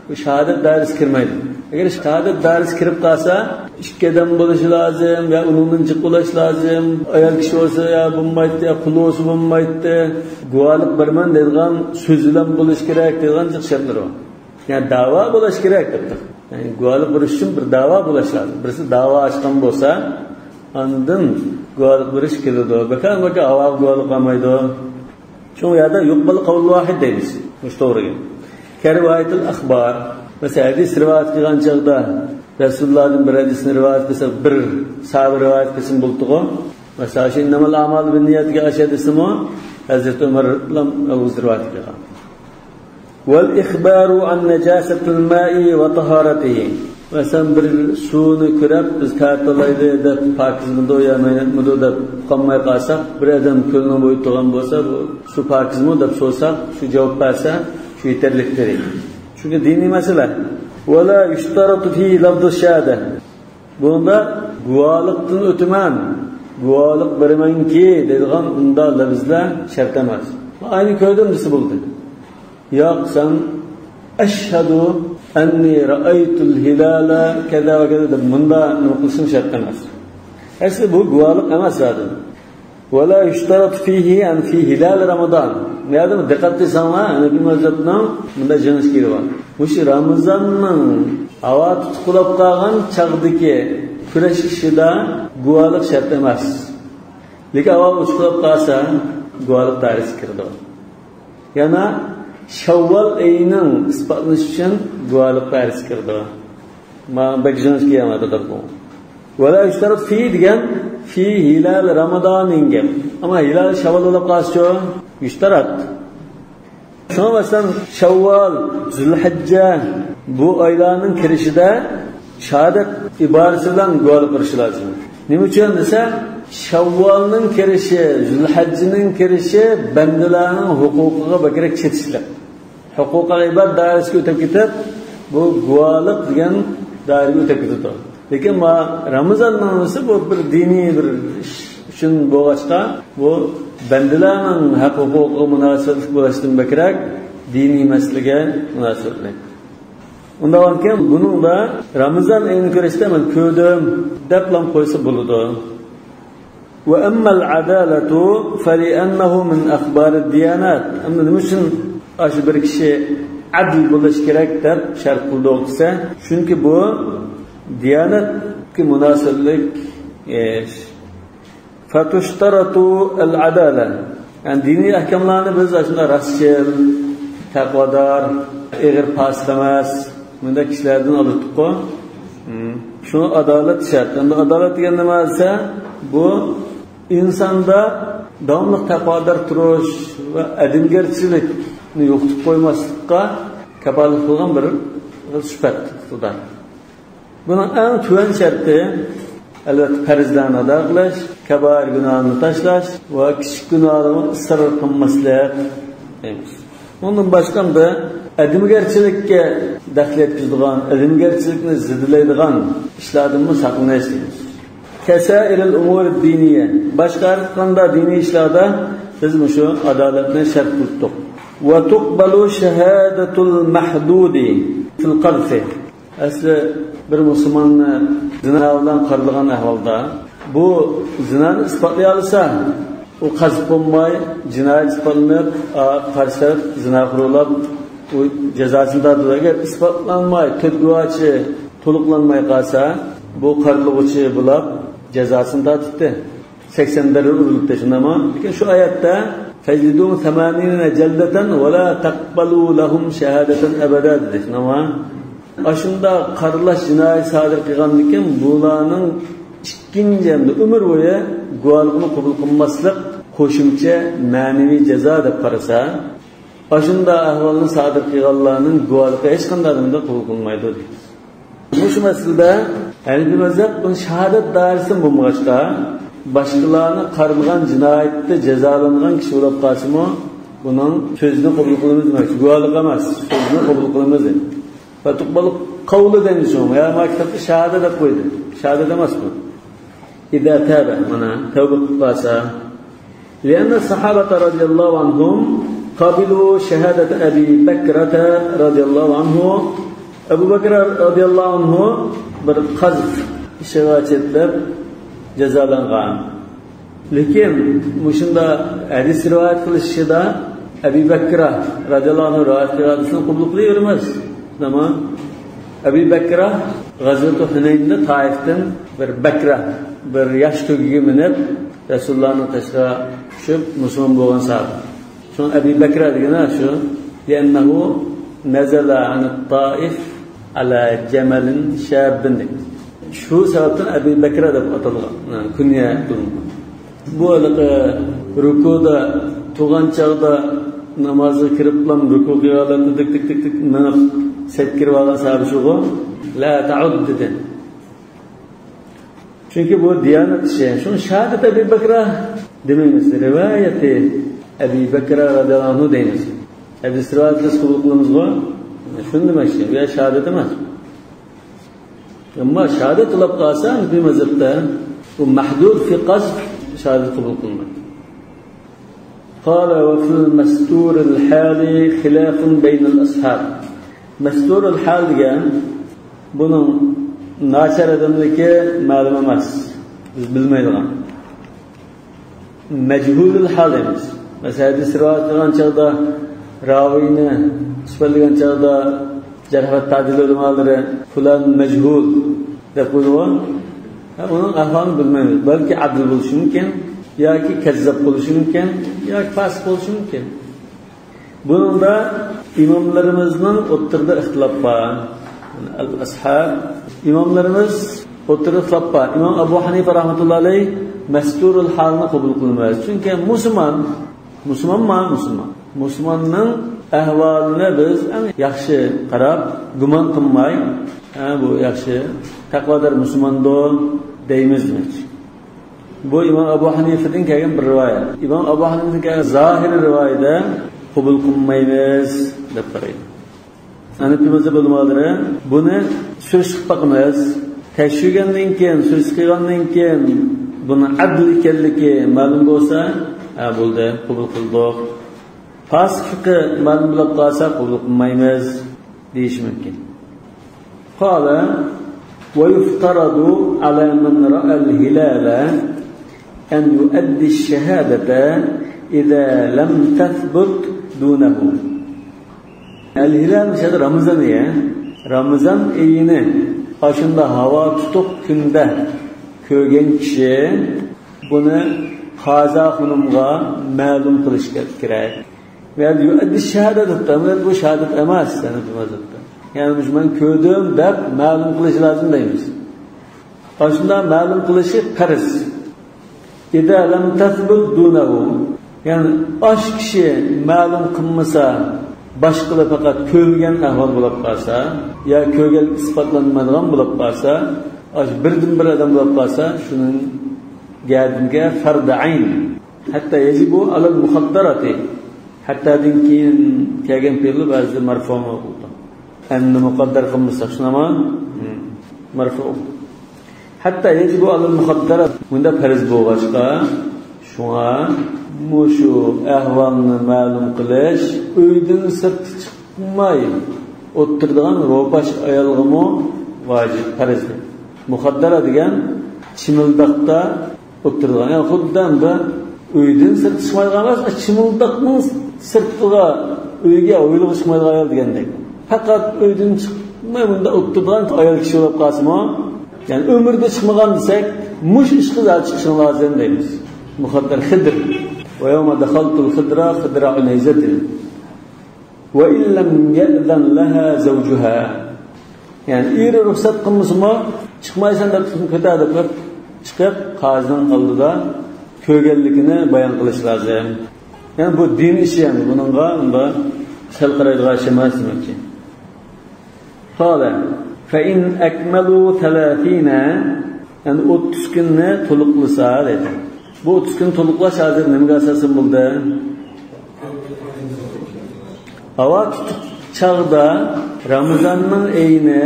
بۇ شاھادەت دائىرىسىگە كىرمەيدۇ. ئەگەر شاھادەت دائىرىسىگە كىرىپ قالسا، ئىككى ئادەم بولۇشى لازىم، يا ئۇنىڭدىن جىق بولۇشى لازىم، ئايال كىشى بولسا يا بولمايتتى، يا قۇل بولسا بولمايتتى، گۇۋاھلىق بېرىمەن دەيدىغان سۆزى بىلەن بولۇشى كېرەك دەيدىغان جىق شەرتلىرى بار. يەنى داۋا بولۇش كېرەك دەپتۇ. يەنى گۇۋاھلىق بېرىش ئۈچۈن بىر داۋا بولۇش لازىم. بىرسى داۋا ئاچقان بولسا، ئاندىن گۇۋاھلىق بېرىش كېلىدۇ. بىكار بىكار ھاۋاغا گۇۋاھلىق بەرمەيدۇ. شۇ يەردە يۇقبەل قەۋلۇل ۋاھىد دەيمىز. مۇشۇ توغرا گەپ. كروايەتىل ئەخبار. مەسىلەن، ھەدىس رىۋايەت قىلغان چاغدا رەسۇلۇللادىن بىر ھەدىسنى رىۋايەت قىلسا، بىر ساھابە رىۋايەت قىلسىمۇ بولىدىغۇ. مەسىلەن، شۇ ئىننەمەل ئەمالۇ بىننىيەتكە ئاشۇ ھەدىسنىمۇ ھەزرىتى ئۆمەر بىلەن يالغۇز رىۋايەت قىلغان. والإخبار عن نجاسة الماء وطهارته. مەسىلەن، بىر سۇنى كۆرۈپ، بىز تارتالايلى دەپ، پاكىزمىدۇ يا مەينەتمىدۇ دەپ ئۇقالماي قالساق، بىر ئادەم كۆلنىڭ بويىدا تۇرغان بولسا، بۇ سۇ پاكىزمۇ دەپ سورىساق، شۇ جاۋاب بەرسە، شۇ يېتەرلىكتۇر. چۈنكى دىنىي مەسىلە. ولا يشترط فيه لفظ الشهادة. بۇندا گۇۋاھلىقتىن ئۆتىمەن، گۇۋاھلىق بېرىمەنكى دەيدىغان ئۇنداق لەپزلەر شەرت ئەمەس. ئاينى كۆردۈم دېسە بولدى. ياق، سەن أشهد أني رأيت الهلال كذا وكذا دەپ مۇنداق نېمە قىلىشىڭ شەرت ئەمەس. ئەسلى بۇ گۇۋاھلىق ئەمەس زادى. ولا يشترط فيه، يەنى في هلال رمضان. بۇ يەردە دىققەت قىلساڭلار، ھەنەفىي مەزھەپنىڭ مۇنداق جىڭىشكىلىرى بار. مۇشۇ رامىزاننىڭ ھاۋا تۇتۇقلاپ قالغان چاغدىكى كۈرەش ئىشىدا گۇۋاھلىق شەرت ئەمەس. لېكىن ھاۋا ئوچۇقلاپ قالسا، گۇۋاھلىق دائىرىسىگە كىرىدۇ. يەنە شەۋۋال ئېيىنىڭ ئىسپاتلىنىشى ئۈچۈن گۇۋاھلىق دائىرىسىگە كىرىدۇ. مانا بەك جىڭىشكى يەنە دەپ قويۇڭ. ولا يشترط فيه دېگەن في هلال رمضان دېگەن گەپ. ئەمما ھىلال شەۋۋال بولۇپ قالسىچۇ؟ يشترط. شۇڭا مەسىلەن، شەۋۋال، زۇلھەججە بۇ ئايلارنىڭ كىرىشىدە شاھادەت ئىبارىسى بىلەن گۇۋاھلىق بېرىش لازىم. نېمە ئۈچۈن دېسە، شەۋۋالنىڭ كىرىشى، زۇلھەججىنىڭ كىرىشى بەندىلەرنىڭ ھوقۇقىغا بەكرەك چېتىشلىق. ھوقۇقۇل ئىباد دائىرىسىگە ئۆتۈپ كېتىپ، بۇ گۇۋاھلىق دېگەن دائىرىگە ئۆتۈپ كېتىدۇ. لېكىن ما-، رامىزاننىڭ نېمىسى بۇ بىر دىنىي بىر ئىش ئۈچۈن بولغاچقا، بۇ بەندىلەرنىڭ ھەق ھوقۇقىغا مۇناسىۋەتلىك بولۇشتىن بەكرەك دىنىي مەسىلىگە مۇناسىۋەتلىك. ئۇنداق بولغانكەن، بۇنىڭدا رامىزان ئېيىنى كۆرۈشتە مەن كۆردۈم دەپلا قويسا بولىدۇ. وأما العدالة فلأنه من أخبار الديانات. ئەمدى نېمە ئۈچۈن ئاشۇ بىر كىشى ئادىل بولۇش كېرەك دەپ شەرت قىلدۇق دېسە، چۈنكى بۇ دىيانەتكە مۇناسىۋەتلىك ئىش. فتشترط العدالة. يەنى دىنىي ئەھكاملارنى بىز ئاشۇنداق راستچىل، تەقۋادار، ئېغىر پاسىق ئەمەس، مۇنداق كىشىلەردىن ئالاتتۇققۇ. شۇ ئادالەت شەرت. ئەمدى ئادالەت دېگەن نېمە دېسە، بۇ ئىنساندا داۋاملىق تەقۋادار تۇرۇش ۋە ئادەمگەرچىلىكنى يوقىتىپ قويماسلىققا كاپالەت قىلغان بىر خىل سۈپەت، ئىقتىدار. بۇنىڭ ئەڭ تۆۋەن شەرتى، ئەلۋەتتە، پەرزلەرنى ئادا قىلىش، كابائىر گۇناھنى تاشلاش ۋە كىچىك گۇناھلارغا ئىسرار قىلماسلىق دەيمىز. ئۇندىن باشقا ئەمدى ئادەمگەرچىلىككە دەخلى يەتكۈزىدىغان، ئادەمگەرچىلىكنى زېدىلەيدىغان ئىشلاردىنمۇ ساقلىنىش دەيمىز. كسائر الأمور الدينية، باشقا ھەر قانداق دىنىي ئىشلاردا بىز مۇشۇ ئادالەتنى شەرت قىلىپ تۇردۇق. وتقبل شهادة المحدود في القذف. ئەسلى بىر مۇسۇلماننى زىنا بىلەن قارىلىغان ئەھۋالدا، بۇ زىنانى ئىسپاتلىيالىسا، ئۇ قەزف بولماي، جىنايەت ئىسپاتلىنىپ، ئا، قارشى تەرەپ زىناخور بولاپ، ئۇ جازاسىنى تارتىدۇ. ئەگەر ئىسپاتلانماي، تۆت گۇۋاھچى تولۇقلانماي قالسا، بۇ قارىلىغۇچى بولاپ جازاسىنى تارتىدۇ. سەكسەن دەررە ئۇرۇلۇپتۇ، شۇنداقمۇ؟ لېكىن شۇ ئايەتتە، فاجلدوهم ثمانين جلدة ولا تقبلوا لهم شهادة أبدا دېدى، شۇنداقمۇ؟ ئاشۇنداق قارىلاش جىنايىتى سادىر قىلغاندىكىن، بۇلارنىڭ ئىككىنچى ھەمدە ئۆمۈر بويى گۇۋاھلىقىنى قوبۇل قىلماسلىق قوشۇمچە مەنىۋى جازا دەپ قارىسا، ئاشۇنداق ئەھۋالنى سادىر قىلغانلارنىڭ گۇۋاھلىقى ھېچقانداق ئادەمدە قوبۇل قىلىنمايدۇ دەيدۇ. مۇشۇ مەسىلىدە ھەنىفىي مەزھەپ بۇنى شاھادەت دائىرىسىدىن بولمىغاچقا، باشقىلارنى قارىلىغان جىنايەتتە جازالانغان كىشى بولۇپ قالسىمۇ، بۇنىڭ سۆزىنى قوبۇل قىلىمىز دېمەكچى. گۇۋاھلىق ئەمەس، سۆزىنى قوبۇل قىلىمىز. فتقبل قولى دەيمىز شۇڭا. يا ما كىتابتا شاھادە دەپ قويدى. شاھادەت ئەمەس بۇ. إذا تاب، مانا، تەۋبە قىلىپ قالسا. لأن الصحابة رضي الله عنهم قبلوا شهادة أبي بكرة رضي الله عنه. ئەبۇ بەكرە رەزىياللاھۇ ئەنھۇ بىر قەزف ئىشىغا چېتىلىپ جازالانغان. لېكىن مۇشۇنداق ھەدىس رىۋايەت قىلىشىدا ئەبۇ بەكرە رەزىياللاھۇ ئەنھۇ رىۋايەت قىلغان ھەدىسنى قوبۇل قىلىۋېرىمىز. ئەمما ئەبۇ بەكرە غەزۋەتۇ ھۇنەيندا تائىفتىن بىر بەكرە، بىر ياش تۆگىگە مىنىپ، رەسۇلۇللاھنىڭ قېشىغا چۈشۈپ، مۇسۇلمان بولغان ساھابە. شۇڭا ئەبۇ بەكرە دېگىنى شۇ، لأنه نزل عن الطائف على جمل شاب دېگەن. شۇ سەۋەبتىن ئەبۇ بەكرە دەپ ئاتالغان، كۇنيە قىلىنغان. بۇ ھېلىقى رۇكۇدا تۇرغان چاغدا نامازغا كىرىپلا رۇكۇ قىلغانلاردا دىك، دىك، دىك، دىك مېڭىپ سەپكە كىرىپ ئالغان ساھابە شۇغۇ. لا تعد دېدى. چۈنكى بۇ دىيانەت ئىشى. شۇڭا شاھادەت ئەبى بەكرە دېمەيمىز. رىۋايەتى ئەبى بەكرە رەزىياللاھۇ ئەنھۇ دەيمىز. ھەدىس رىۋايەتنى قوبۇل قىلىمىزغۇ؟ شۇنى دېمەكچى. بۇ شاھادەت ئەمەس. ئەمما شاھادەت توۋلاپ قالسا، بۇ مەزھەپتە بۇ مەھدۇد فى قەزف شاھادەت قوبۇل قىلىنمايدۇ. قال وفي المستور الحال خلاف بين الأصحاب. مەستۇرۇل ھال دېگەن بۇنىڭ ناچار ئادەملىكى مەلۇم ئەمەس، بىز بىلمەيدىغان. مەجھۇلۇل ھال دەيمىز. مەسىلەن، ھەدىس رىۋايەت قىلغان چاغدا، راۋىينى سۈپەتلىگەن چاغدا، جەرھ ۋە تەدىل ئۆلىمالىرى پۇلان مەجھۇل دەپ قويىدىغۇ. ھە، ئۇنىڭ ئەھۋالىنى بىلمەيمىز. بەلكى ئادىل بولۇشى مۇمكىن، ياكى كەززاپ بولۇشى مۇمكىن، ياكى پاسىق بولۇشى مۇمكىن. بۇنىڭدا ئىماملىرىمىزنىڭ ئوتتۇرىدا ئىختىلاپ بار. ئەل ئەسھاب ئىماملىرىمىز ئوتتۇرىدا ئىختىلاپ بار. ئىمام ئەبۇ ھەنىفە رەھمەتۇللا ئەلەيھ مەستۇرۇل ھالنى قوبۇل قىلمايدۇ. چۈنكى مۇسۇلمان، مۇسۇلمانما مۇسۇلمان. مۇسۇلماننىڭ ئەھۋالىنى بىز ئەڭ ياخشى قاراپ، گۇمان قىلماي، ھە، بۇ ياخشى، تەقۋادار مۇسۇلماندۇ دەيمىز دېمەكچى. بۇ ئىمام ئەبۇ ھەنىفىدىن كەلگەن بىر رىۋايەت. ئىمام ئەبۇ ھەنىفىدىن كەلگەن زاھىرىي رىۋايەتتە قوبۇل قىلمايمىز دەپ قارايدۇ. ھەنەفىي مەزھەپ ئۆلىمالىرى بۇنى سۈرۈشتۈرۈپ باقىمىز. تەكشۈرگەندىن كېيىن، سۈرۈشتە قىلغاندىن كېيىن بۇنىڭ ئەدىل ئىكەنلىكى مەلۇم بولسا، ھە، بولدى، قوبۇل قىلدۇق. پاسىقلىقى مەلۇم بولۇپ قالسا، قوبۇل قىلمايمىز دېيىشى مۇمكىن. قال ويفترض على من رأى الهلال أن يؤدي الشهادة إذا لم تثبت دونه. ئەل ھىلال شەدە رامىزان ئېيى. رامىزان ئېيىنى ئاشۇنداق ھاۋا تۇتۇق كۈندە كۆرگەن كىشى بۇنى قازا خانىمغا مەلۇم قىلىشى كېرەك. يەنى يؤدي الشهادة دەپتۇ، ئەمما بۇ شاھادەت ئەمەس، ھەنەفىي مەزھەپتە. يەنى مۇشۇ مەن كۆردۈم دەپ مەلۇم قىلىشى لازىم دەيمىز. ئاشۇنداق مەلۇم قىلىشى پەرز. إذا لم تثبت دونه. يەنى ئاشۇ كىشى مەلۇم قىلمىسا، باشقىلار پەقەت كۆرگەن ئەھۋال بولۇپ قالسا، يا كۆرگەن ئىسپاتلانمايدىغان بولۇپ قالسا، ئاشۇ بىردىنبىر ئادەم بولۇپ قالسا، شۇنىڭ گەردىنىگە فەردى ئەين. حتى يجب على المخدرة. ھەتتادىن كېيىن كەلگەن پېئىل بەزىدە مەرفۇمۇ بولىدۇ. ئەننى مۇقەددەر قىلمىساق، شۇنداقمۇ؟ مەرفۇ. ھەتتا يەجىبۇ ئەلەل مۇقەددەرە، بۇنداق پەرز بولغاچقا، شۇڭا مۇشۇ ئەھۋالنى مەلۇم قىلىش، ئۆيدىن سىرتقا چىقماي ئولتۇرىدىغان روپاش ئايالغىمۇ ۋاجىپ، پەرز. مۇقەددەرە دېگەن چىمىلداقتا ئولتۇرىدىغان. يەنى خۇددى ئەمدى ئۆيدىن سىرتقا چىقمايدىغان ئەمەس، چىمىلداقنىڭ سىرتىغا، ئۆيگە، ھويلىغا چىقمايدىغان ئايال دېگەندەك. پەقەت ئۆيدىن چىقماي مۇنداق ئولتۇرىدىغان ئايال كىشى بولۇپ قالسىمۇ، يەنى ئۆمرىدە چىقمىغان دېسەك، مۇشۇ ئىشقا زادى چىقىشىڭ لازىم دەيمىز. مۇقەددەر خىدىر. ويوم دخلت الخدر خدر عنيزة. وإن لم يأذن لها زوجها. يەنى ئېرى رۇخسەت قىلمىسىمۇ، چىقمايسەن دەپ، تۇتۇپ كېتە دەپ، چىقىپ، قازىنىڭ ئالدىدا كۆرگەنلىكىنى بايان قىلىش لازىم. يەنى بۇ دىن ئىشى، يەنى بۇنىڭغا ئۇنداق سەل قارايدىغان ئىش ئەمەس دېمەكچى. قال، فإن أكملوا ثلاثين، يەنى ئوتتۇز كۈننى تولۇقلىسا دەيدۇ. بۇ ئوتتۇز كۈن تولۇقلاش ھازىر نېمىگە ئاساسەن بولدى؟ ھاۋا تۇتۇق چاغدا رامىزاننىڭ ئېيىنى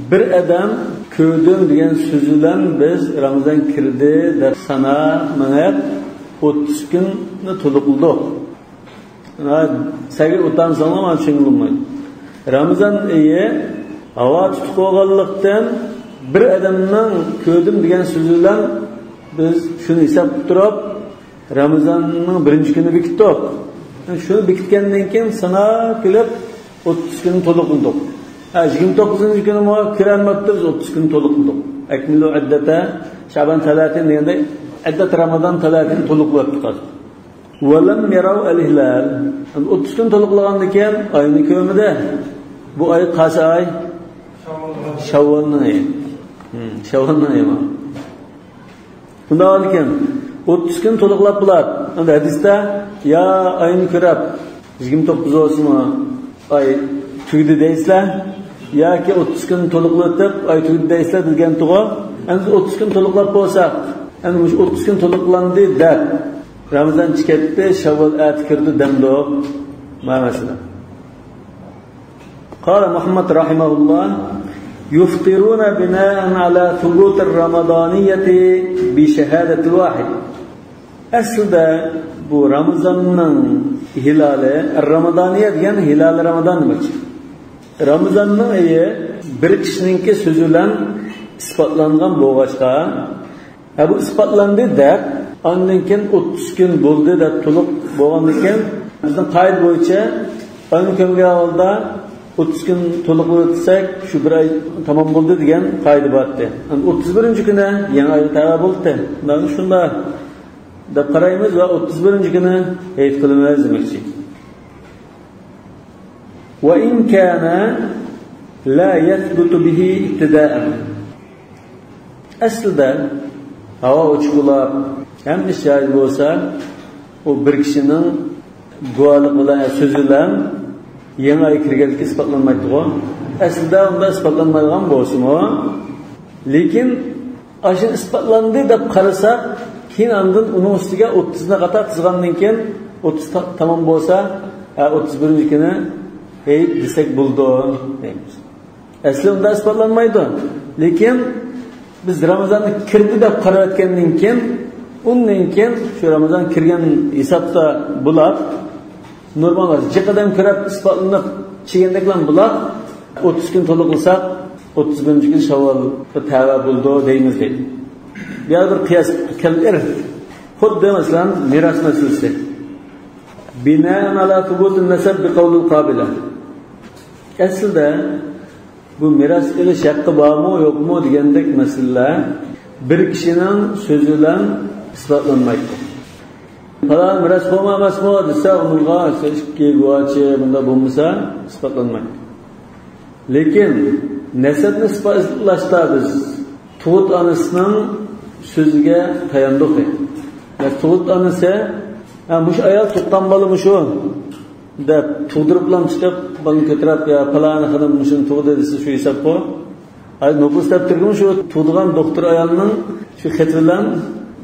بىر ئادەم كۆردۈم دېگەن سۆزى بىلەن بىز رامىزان كىردى دەپ سانا مېڭىپ، ئوتتۇز كۈننى تولۇقلىدۇق. ھە، سەگە ئۇتانساڭلار، مانا چۈشەنگىلى بولمايدۇ. رامىزان ئېيى ھاۋا تۇتۇق بولغانلىقتىن، بىر ئادەمنىڭ كۆردۈم دېگەن سۆزى بىلەن بىز شۇنى ھېساب قىلىپ تۇرۇپ، رامىزاننىڭ بىرىنچى كۈنى بېكىتتۇق. شۇنى بېكىتكەندىن كېيىن ساناپ كېلىپ، ئوتتۇز كۈننى تولۇقلىدۇق. ھە، يىگىرمە توققۇزىنچى كۈنىمۇ كۆرەلمەپتۇ، بىز ئوتتۇز كۈننى تولۇقلىدۇق. أكملوا عدة شعبان ثلاثين دېگەندە، عدة رمضان ثلاثين تولۇقلاپ چىقاردۇق. ولم يروا الهلال. ئوتتۇز كۈن تولۇقلىغاندىن كېيىن ئاينى كۆرمىدى. بۇ ئاي قايسى ئاي؟ شاۋۋالنىڭ ئېيى. ھىم، شاۋۋالنىڭ ئېيى. بۇنداق ئىكەن، ئوتتۇز كۈن تولۇقلاپ بولار. ئەمدى ھەدىستە يا ئاينى كۆرۈپ، يىگىرمە توققۇز بولسىمۇ، ئاي تۈگىدى دەيسىلەر، ياكى ئوتتۇز كۈن تولۇقلاپ ئۆتۈپ، ئاي تۈگىدى دەيسىلەر دېگەنتىغۇ. ئەمدى ئوتتۇز كۈن تولۇقلاپ بولساق، ئەمدى مۇشۇ ئوتتۇز كۈن تولۇقلاندى دەپ، رامىزان چىقىپ كەتتى، شاۋۋال ئەتە كىردى دەمدۇق؟ ما مەسىلە. قال محمد رحمه الله، يفطرون بناء على ثبوت الرمضانية بشهادة واحد. ئەسلىدە بۇ رامىزاننىڭ ھىلالى، رامىزانىيە دېگەن ھىلالى رامىزان دېمەكچى. رامىزاننىڭ ئېيى بىر كىشىنىڭكى سۆزى بىلەن ئىسپاتلانغان بولغاچقا، ھە، بۇ ئىسپاتلاندى دەپ، ئاندىن كېيىن ئوتتۇز كۈن بولدى دەپ تولۇق بولغاندىن كېيىن، بىزنىڭ قائىدە بويىچە ئاينى كۆرگەن ھالدا ئوتتۇز كۈن تولۇق ئۆتسەك، شۇ بىر ئاي تامام بولدى دېگەن قائىدە بار ئىدى. ئەمدى ئوتتۇز بىرىنچى كۈنى يېڭى ئايغا تەۋە بولدى. مانا شۇنداق دەپ قارايمىز ۋە ئوتتۇز بىرىنچى كۈنى ھېيت قىلىمىز دېمەكچى. وإن كان لا يثبت به ابتداء. ئەسلىدە ھاۋا ئوچۇق بولۇپ، ھەممە ئىش جايىدا بولسا، ئۇ بىر كىشىنىڭ گۇۋاھلىقى بىلەن، سۆزى بىلەن يېڭى ئاي كىرگەنلىكى ئىسپاتلانمايدىغۇ. ئەسلىدە ئۇنداق ئىسپاتلانمايدىغان بولسىمۇ، لېكىن ئاشۇ ئىسپاتلاندى دەپ قارىساق، كېيىن ئاندىن ئۇنىڭ ئۈستىگە ئوتتۇزنى قاتا تىزغاندىن كېيىن، ئوتتۇز تا-، تامام بولسا، ھە، ئوتتۇز بىرىنچى كۈنى ھېيت دېسەك بولىدۇ دەيمىز. ئەسلى ئۇنداق ئىسپاتلانمايدۇ. لېكىن بىز رامىزاننى كىردى دەپ قاراۋەتكەندىن كېيىن، ئۇندىن كېيىن شۇ رامىزان كىرگەن ھېسابتا بولۇپ، نورمال جىق ئادەم كۆرۈپ ئىسپاتلىنىپ چىگەندەكلا بولۇپ، ئوتتۇز كۈن تولۇقلىساق، ئوتتۇز بىرىنچى كۈن شاۋۋالغا تەۋە بولىدۇ دەيمىز دەيدۇ. بۇ يەردە بىر قىياس، كەل ئىرث. خۇددى مەسىلەن مىراس مەسىلىسى. بناء على ثبوت النسب بقول القابلة. ئەسلىدە بۇ مىراس ئېلىش ھەققى بارمۇ، يوقمۇ دېگەندەك مەسىلىلەر بىر كىشىنىڭ سۆزى بىلەن ئىسپاتلانمايدۇ. پالان مىراس قوۋما ئەمەسمۇ دېسە، ئۇنىڭغا ئىككى گۇۋاچى بۇنداق بولمىسا ئىسپاتلانمايدۇ. لېكىن نەسەبنى ئىسپاتلاشتا بىز تۇغۇت ئانىسىنىڭ سۆزىگە تاياندۇق. يا تۇغۇت ئانىسى، ھە، مۇشۇ ئايال تۇغقان بالا مۇشۇ دەپ تۇغدۇرۇپلا چىقىپ، بالىنى كۆتۈرۈپ، يا پالانى خانىم مۇشۇنى تۇغدى دېسە، شۇ ھېسابقۇ. ھازىر نوپۇس دەپتىرىگىمۇ شۇ تۇغىدىغان دوختۇر ئايالنىڭ شۇ خېتى بىلەن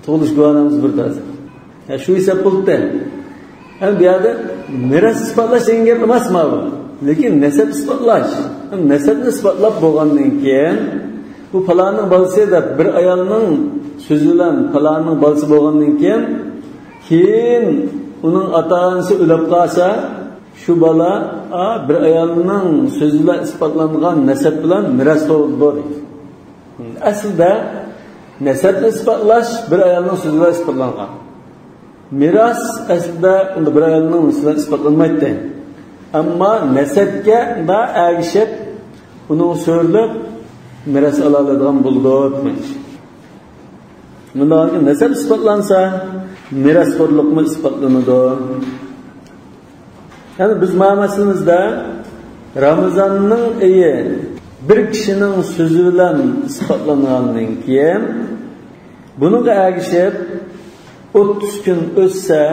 تۇغۇلۇش گۇۋاھنامىسى بىردە ھازىر. ھە، شۇ ھېساب بولۇپتۇ. ھەم بۇ يەردە مىراس ئىسپاتلاش دېگەن گەپ ئەمەس ماۋۇ. لېكىن نەسەب ئىسپاتلاش. ھەم نەسەبنى ئىسپاتلاپ بولغاندىن كېيىن، بۇ پالانىڭ بالىسى دەپ بىر ئايالنىڭ سۆزى بىلەن پالانىڭ بالىسى بولغاندىن كېيىن، كېيىن ئۇنىڭ ئاتا-ئانىسى ئۆلۈپ قالسا، شۇ بالا، ئا، بىر ئايالنىڭ سۆزى بىلەن ئىسپاتلانغان نەسەب بىلەن مىراس توغرىلىدۇ دەيدۇ. ئەسلىدە نەسەبنى ئىسپاتلاش بىر ئايالنىڭ سۆزى بىلەن ئىسپاتلانغان. مىراس ئەسلىدە ئۇندا بىر ئايالنىڭ سۆزى بىلەن ئىسپاتلانمايتتى. ئەمما نەسەبكە ئەگىشىپ، ئۇنىڭ سۆرىلىپ مىراس ئالالايدىغان بولىدۇ دېمەكچى. مۇنداق نەسەب ئىسپاتلانسا، مىراسخورلۇقمۇ ئىسپاتلىنىدۇ. يەنى بىز مانا مەسىلىمىزدە رامىزاننىڭ ئېيى بىر كىشىنىڭ سۆزى بىلەن ئىسپاتلانغاندىن كېيىن، بۇنىڭغا ئەگىشىپ ئوتتۇز كۈن ئۆتسە،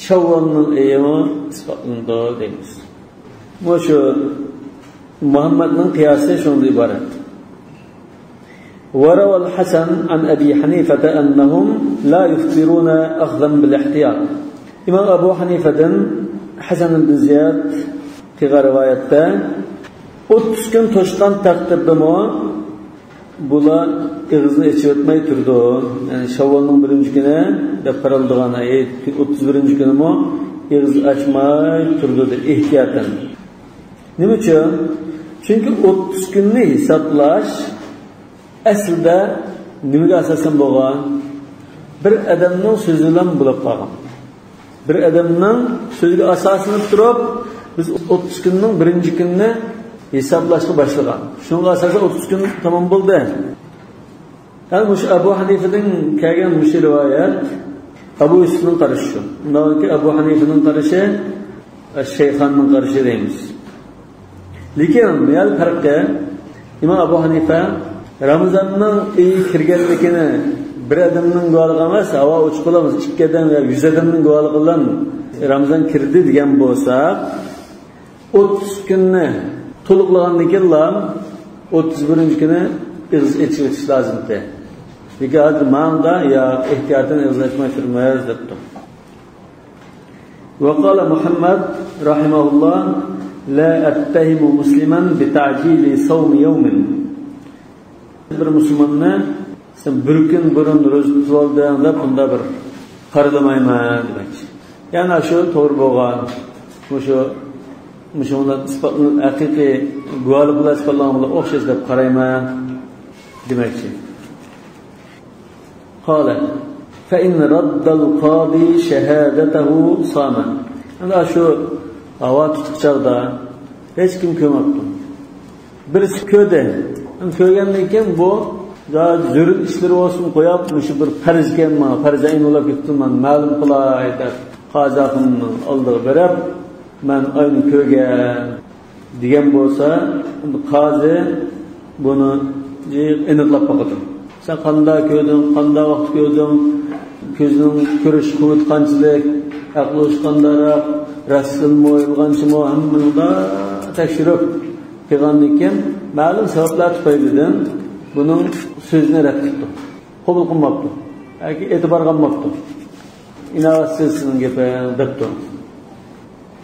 شاۋۋالنىڭ ئېيىمۇ ئىسپاتلىنىدۇ دەيمىز. مۇشۇ مۇھەممەدنىڭ قىياسى شۇنىڭدىن ئىبارەت. وروى الحسن عن أبي حنيفة أنهم لا يفطرون أخذا بالاحتياط. ئىمام ئەبۇ ھەنىفەدىن ھەسەن ئىبن زىياد قىلغان رىۋايەتتە، ئوتتۇز كۈن توشقان تەقدىردىمۇ بۇلار ئېغىزنى ئېچىۋەتمەي تۇرىدۇ. يەنى شاۋۋالنىڭ بىرىنچى كۈنى دەپ قارالىدىغان، ئەي، ئوتتۇز بىرىنچى كۈنىمۇ ئېغىز ئاچماي تۇرىدۇ، دەپ ئېھتىياتەن. نېمە ئۈچۈن؟ چۈنكى ئوتتۇز كۈننى ھېسابلاش ئەسلىدە نېمىگە ئاساسەن بولغان؟ بىر ئادەمنىڭ سۆزى بىلەن بولۇپ قالغان. بىر ئادەمنىڭ سۆزىگە ئاساسلىنىپ تۇرۇپ، بىز ئوتتۇز كۈننىڭ بىرىنچى كۈنىنى ھېسابلاشقا باشلىغان. شۇنىڭغا ئاساسەن ئوتتۇز كۈن تامام بولدى. ھەم مۇشۇ ئەبۇ ھەنىفىدىن كەلگەن مۇشۇ رىۋايەت، ئەبۇ يۈسۈفنىڭ قارىشى شۇ. ئۇنداقكى ئەبۇ ھەنىفىنىڭ قارىشى، شەيخاننىڭ قارىشى دەيمىز. لېكىن بۇ يەردە پەرقى، ئىمام ئەبۇ ھەنىفە رامىزاننىڭ ئېيى كىرگەنلىكىنى بىر ئادەمنىڭ گۇۋاھلىقى ئەمەس، ھاۋا ئۇچۇپ قالىمىز، ئىككى ئادەم يا يۈز ئادەمنىڭ گۇۋاھلىقى بىلەن رامىزان كىردى دېگەن بولسا، ئوتتۇز كۈننى تولۇقلىغاندىن كېيىنلا ئوتتۇز بىرىنچى كۈنى ئېغىز ئېچىۋېتىش لازىمكەن. لېكىن ھازىر ماندا يا ئېھتىياتەن ئېغىز ئاچماي تۇرىمىز دەپتۇ. وقال محمد رحمه الله: لا أتهم مسلما بتعجيل صوم يوم. بىر مۇسۇلماننى سەن بىر كۈن بۇرۇن روزا تۇتۇۋالدىڭ دەپ بۇنداق بىر قارىلىمايمەن دېمەكچى. يەنى شۇ توغرا بولغان، مۇشۇ، مۇشۇ بىلەن ئىسپاتلىنىپ، ھەقىقىي گۇۋاھلىق بىلەن ئىسپاتلانغان بىلەن ئوخشاش دەپ قارايمەن دېمەكچى. قال: فإن رد القاضي شهادته صام. ئەمدى شۇ ھاۋا تۇتۇق چاغدا ھېچكىم كۆرمەپتۇ. بىرسى كۆردى. ئەمدى كۆرگەندىن كېيىن بۇ زادى زۆرۈر ئىشلىرى بولسۇن قويۇپ، مۇشۇ بىر پەرزكەن ماڭا، پەرز ئەين بولاپ كېتىپتۇ، مەن مەلۇم قىلاي دەپ قازى ئاخۇننىڭ ئالدىغا بېرىپ، مەن ئاينى كۆرگەن دېگەن بولسا، قازى بۇنى ئېنىقلاپ باقىدۇ. سەن قانداق كۆردۈڭ، قانداق ۋاقىتتا كۆردۈڭ، كۆزنىڭ كۆرۈش قۇۋۋىتى قانچىلىك، ئەقلى قانداقراق، راستتىنمۇ، يالغانچىمۇ، ھەممىنى تەكشۈرۈپ قىلغاندىن كېيىن، مەلۇم سەۋەبلەر تۈپەيلىدىن بۇنىڭ سۆزىنى رەت قىپتۇ، قوبۇل قىلماپتۇ ياكى ئېتىبارغا ئالماپتۇ. ئىناۋەتسىز سېنىڭ گېپىڭ دەپتۇ.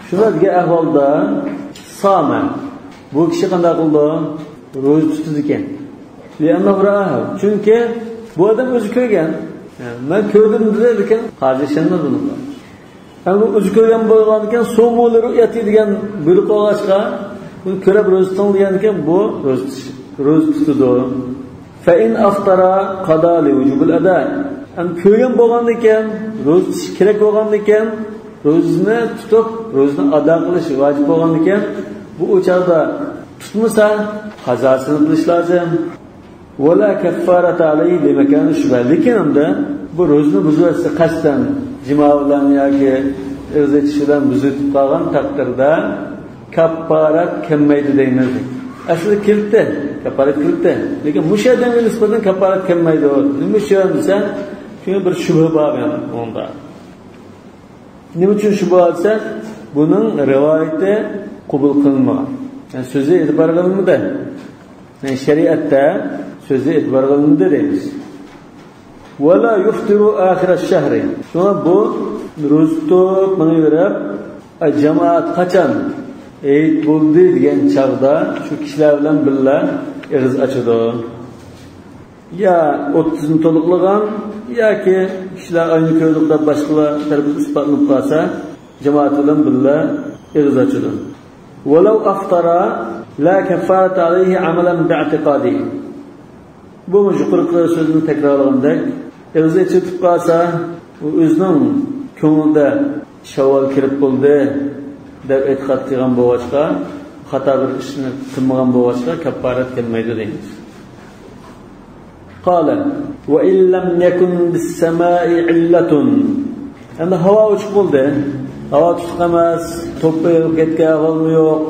شۇنداق دېگەن ئەھۋالدا سامە، بۇ كىشى قانداق قىلىدۇ؟ روزا تۇتىدىكەن. لأنه رآه. چۈنكى بۇ ئادەم ئۆزى كۆرگەن. مەن كۆردۈم دېدى، لېكىن قازى ئىشەنمىدى بۇنىڭغا. ھەم بۇ ئۆزى كۆرگەن بولغاندىكىن، سومۇ لىرۇئيەتى دېگەن بۇيرۇق بولغاچقا، بۇنى كۆرۈپ روزا تۇتۇڭ دېگەندىكىن، بۇ روزا تۇتۇش، روزا تۇتىدۇ. فإن أفطر قضى لوجوب الأداء. ئەمدى كۆرگەن بولغاندىكىن، روزا تۇتۇش كېرەك بولغاندىكىن، روزىنى تۇتۇپ، روزىنى ئادا قىلىش ۋاجىپ بولغاندىكىن، بۇ ئۇ چاغدا تۇتمىسا، قازاسىنى قىلىش لازىم. ولا كفارة عليه لمكان الشبهة. لېكىن ئەمدى بۇ روزىنى بۇزۇۋەتسە، قەستەن جىما بىلەن ياكى ئېغىز ئېچىش بىلەن بۇزۇۋېتىپ قالغان تەقدىردە، كاپپارەت كەلمەيدۇ دەيمىز. ئەسلىدە كېلىپتۇ، كاپپارەت كېلىپتۇ. لېكىن مۇشۇ ئادەمگە نىسبەتەن كاپپارەت كەلمەيدۇ. نېمە ئۈچۈن دېسە، چۈنكى بىر شۈبھە بار مېنىڭ ئۇنىڭدا. نېمە ئۈچۈن شۈبھە دېسە، بۇنىڭ رىۋايىتى قوبۇل قىلىنمىغان. يەنى سۆزى ئېتىبارغا ئېلىنمىدى. يەنى شەرىئەتتە سۆزى ئېتىبارغا ئېلىنمىدى دەيمىز. ولا يفطر آخر الشهر. شۇڭا بۇ روزا تۇتۇپ مېڭىۋېرىپ، ئاي، جامائەت قاچان ھېيت بولدى دېگەن چاغدا شۇ كىشىلەر بىلەن بىللە ئېغىز ئاچىدۇ. يا ئوتتۇزنى تولۇقلىغان ياكى كىشىلەر ئاينى كۆردۇق دەپ باشقىلار تەرىپىدىن ئىسپاتلىنىپ قالسا، جامائەت بىلەن بىللە ئېغىز ئاچىدۇ. ولو أفطر لا كفارة عليه عملا باعتقاده. بۇمۇ يۇقىرىقى سۆزنى تەكرارلىغاندەك، ئېغىزى ئېچىلىپ قالسا، ئۇ ئۆزىنىڭ كۆڭلىدە شەۋۋال كىرىپ بولدى دەپ ئېتىقاد قىلغان بولغاچقا، خاتا بىر ئىشنى قىلمىغان بولغاچقا، كاپپارەت كەلمەيدۇ دەيمىز. قال: وإن لم يكن بالسماء علة. ئەمدى ھاۋا ئوچۇق بولدى. ھاۋا تۇتۇق ئەمەس، توپا يېغىپ كەتكەن ئەھۋالمۇ يوق.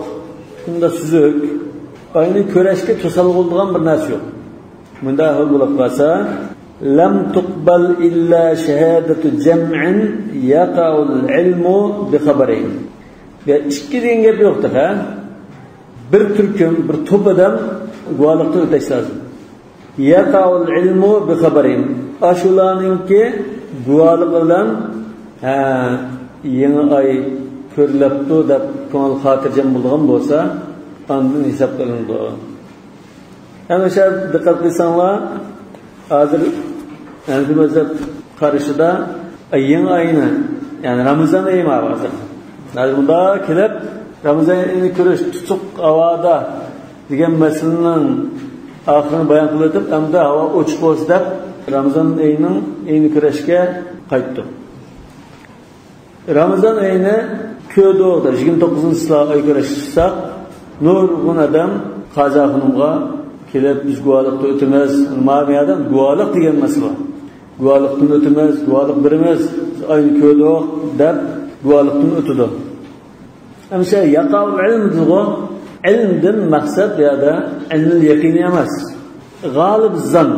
شۇنداق سۈزۈك. ئاينى كۆرۈشكە توسالغۇ بولىدىغان بىر نەرسە يوق. مۇنداق ئەھۋال بولۇپ قالسا، لم تقبل إلا شهادة جمع يقع العلم بخبرين. يا ئىككى دېگەن گەپ يوق تېخى. بىر تۈركۈم، بىر توپ ئادەم گۇۋاھلىقتىن ئۆتەش لازىم. يقع العلم بخبرين. ئاشۇلارنىڭكى گۇۋاھلىقى بىلەن، ھە، يېڭى ئاي كۆرۈلۈپتۇ دەپ كۆڭۈل خاتىرجەم بولىدىغان بولسا، ئاندىن ھېساب قىلىنىدۇ. ھەم ئاشۇ دىققەت قىلساڭلار، ھازىر ھەنەفىي مەزھەپ قارىشىدا يېڭى ئاينى، يەنى رامىزان ئېيى مانا ھازىر. ھازىر مۇنداق كېلىپ، رامىزان ئېيىنى كۆرۈش تۇتۇق ھاۋادا دېگەن مەسىلىنىڭ ئاخىرىنى بايان قىلىۋېتىپ، ئەمدى ھاۋا ئوچۇق بولسا دەپ، رامىزان ئېيىنىڭ، ئېيىنى كۆرۈشكە قايتتۇق. رامىزان ئېيىنى كۆردۇق دەپ، يىگىرمە توققۇزىنچى چىسلا ئاي كۆرۈشكە چىقساق، نۇرغۇن ئادەم قازىخانىمغا كېلىپ، بىز گۇۋاھلىقتا ئۆتىمىز. مانا بۇ يەردە گۇۋاھلىق دېگەن مەسىلە بار. گۇۋاھلىقتىن ئۆتىمىز، گۇۋاھلىق بېرىمىز، بىز ئاينى كۆردۇق دەپ گۇۋاھلىقتىن ئۆتىدۇ. ئەمىسە يەقەئۇل ئىلم دېدىغۇ، ئىلىمدىن مەقسەت بۇ يەردە ئىلمىل يەقىنى ئەمەس. غالىب زان،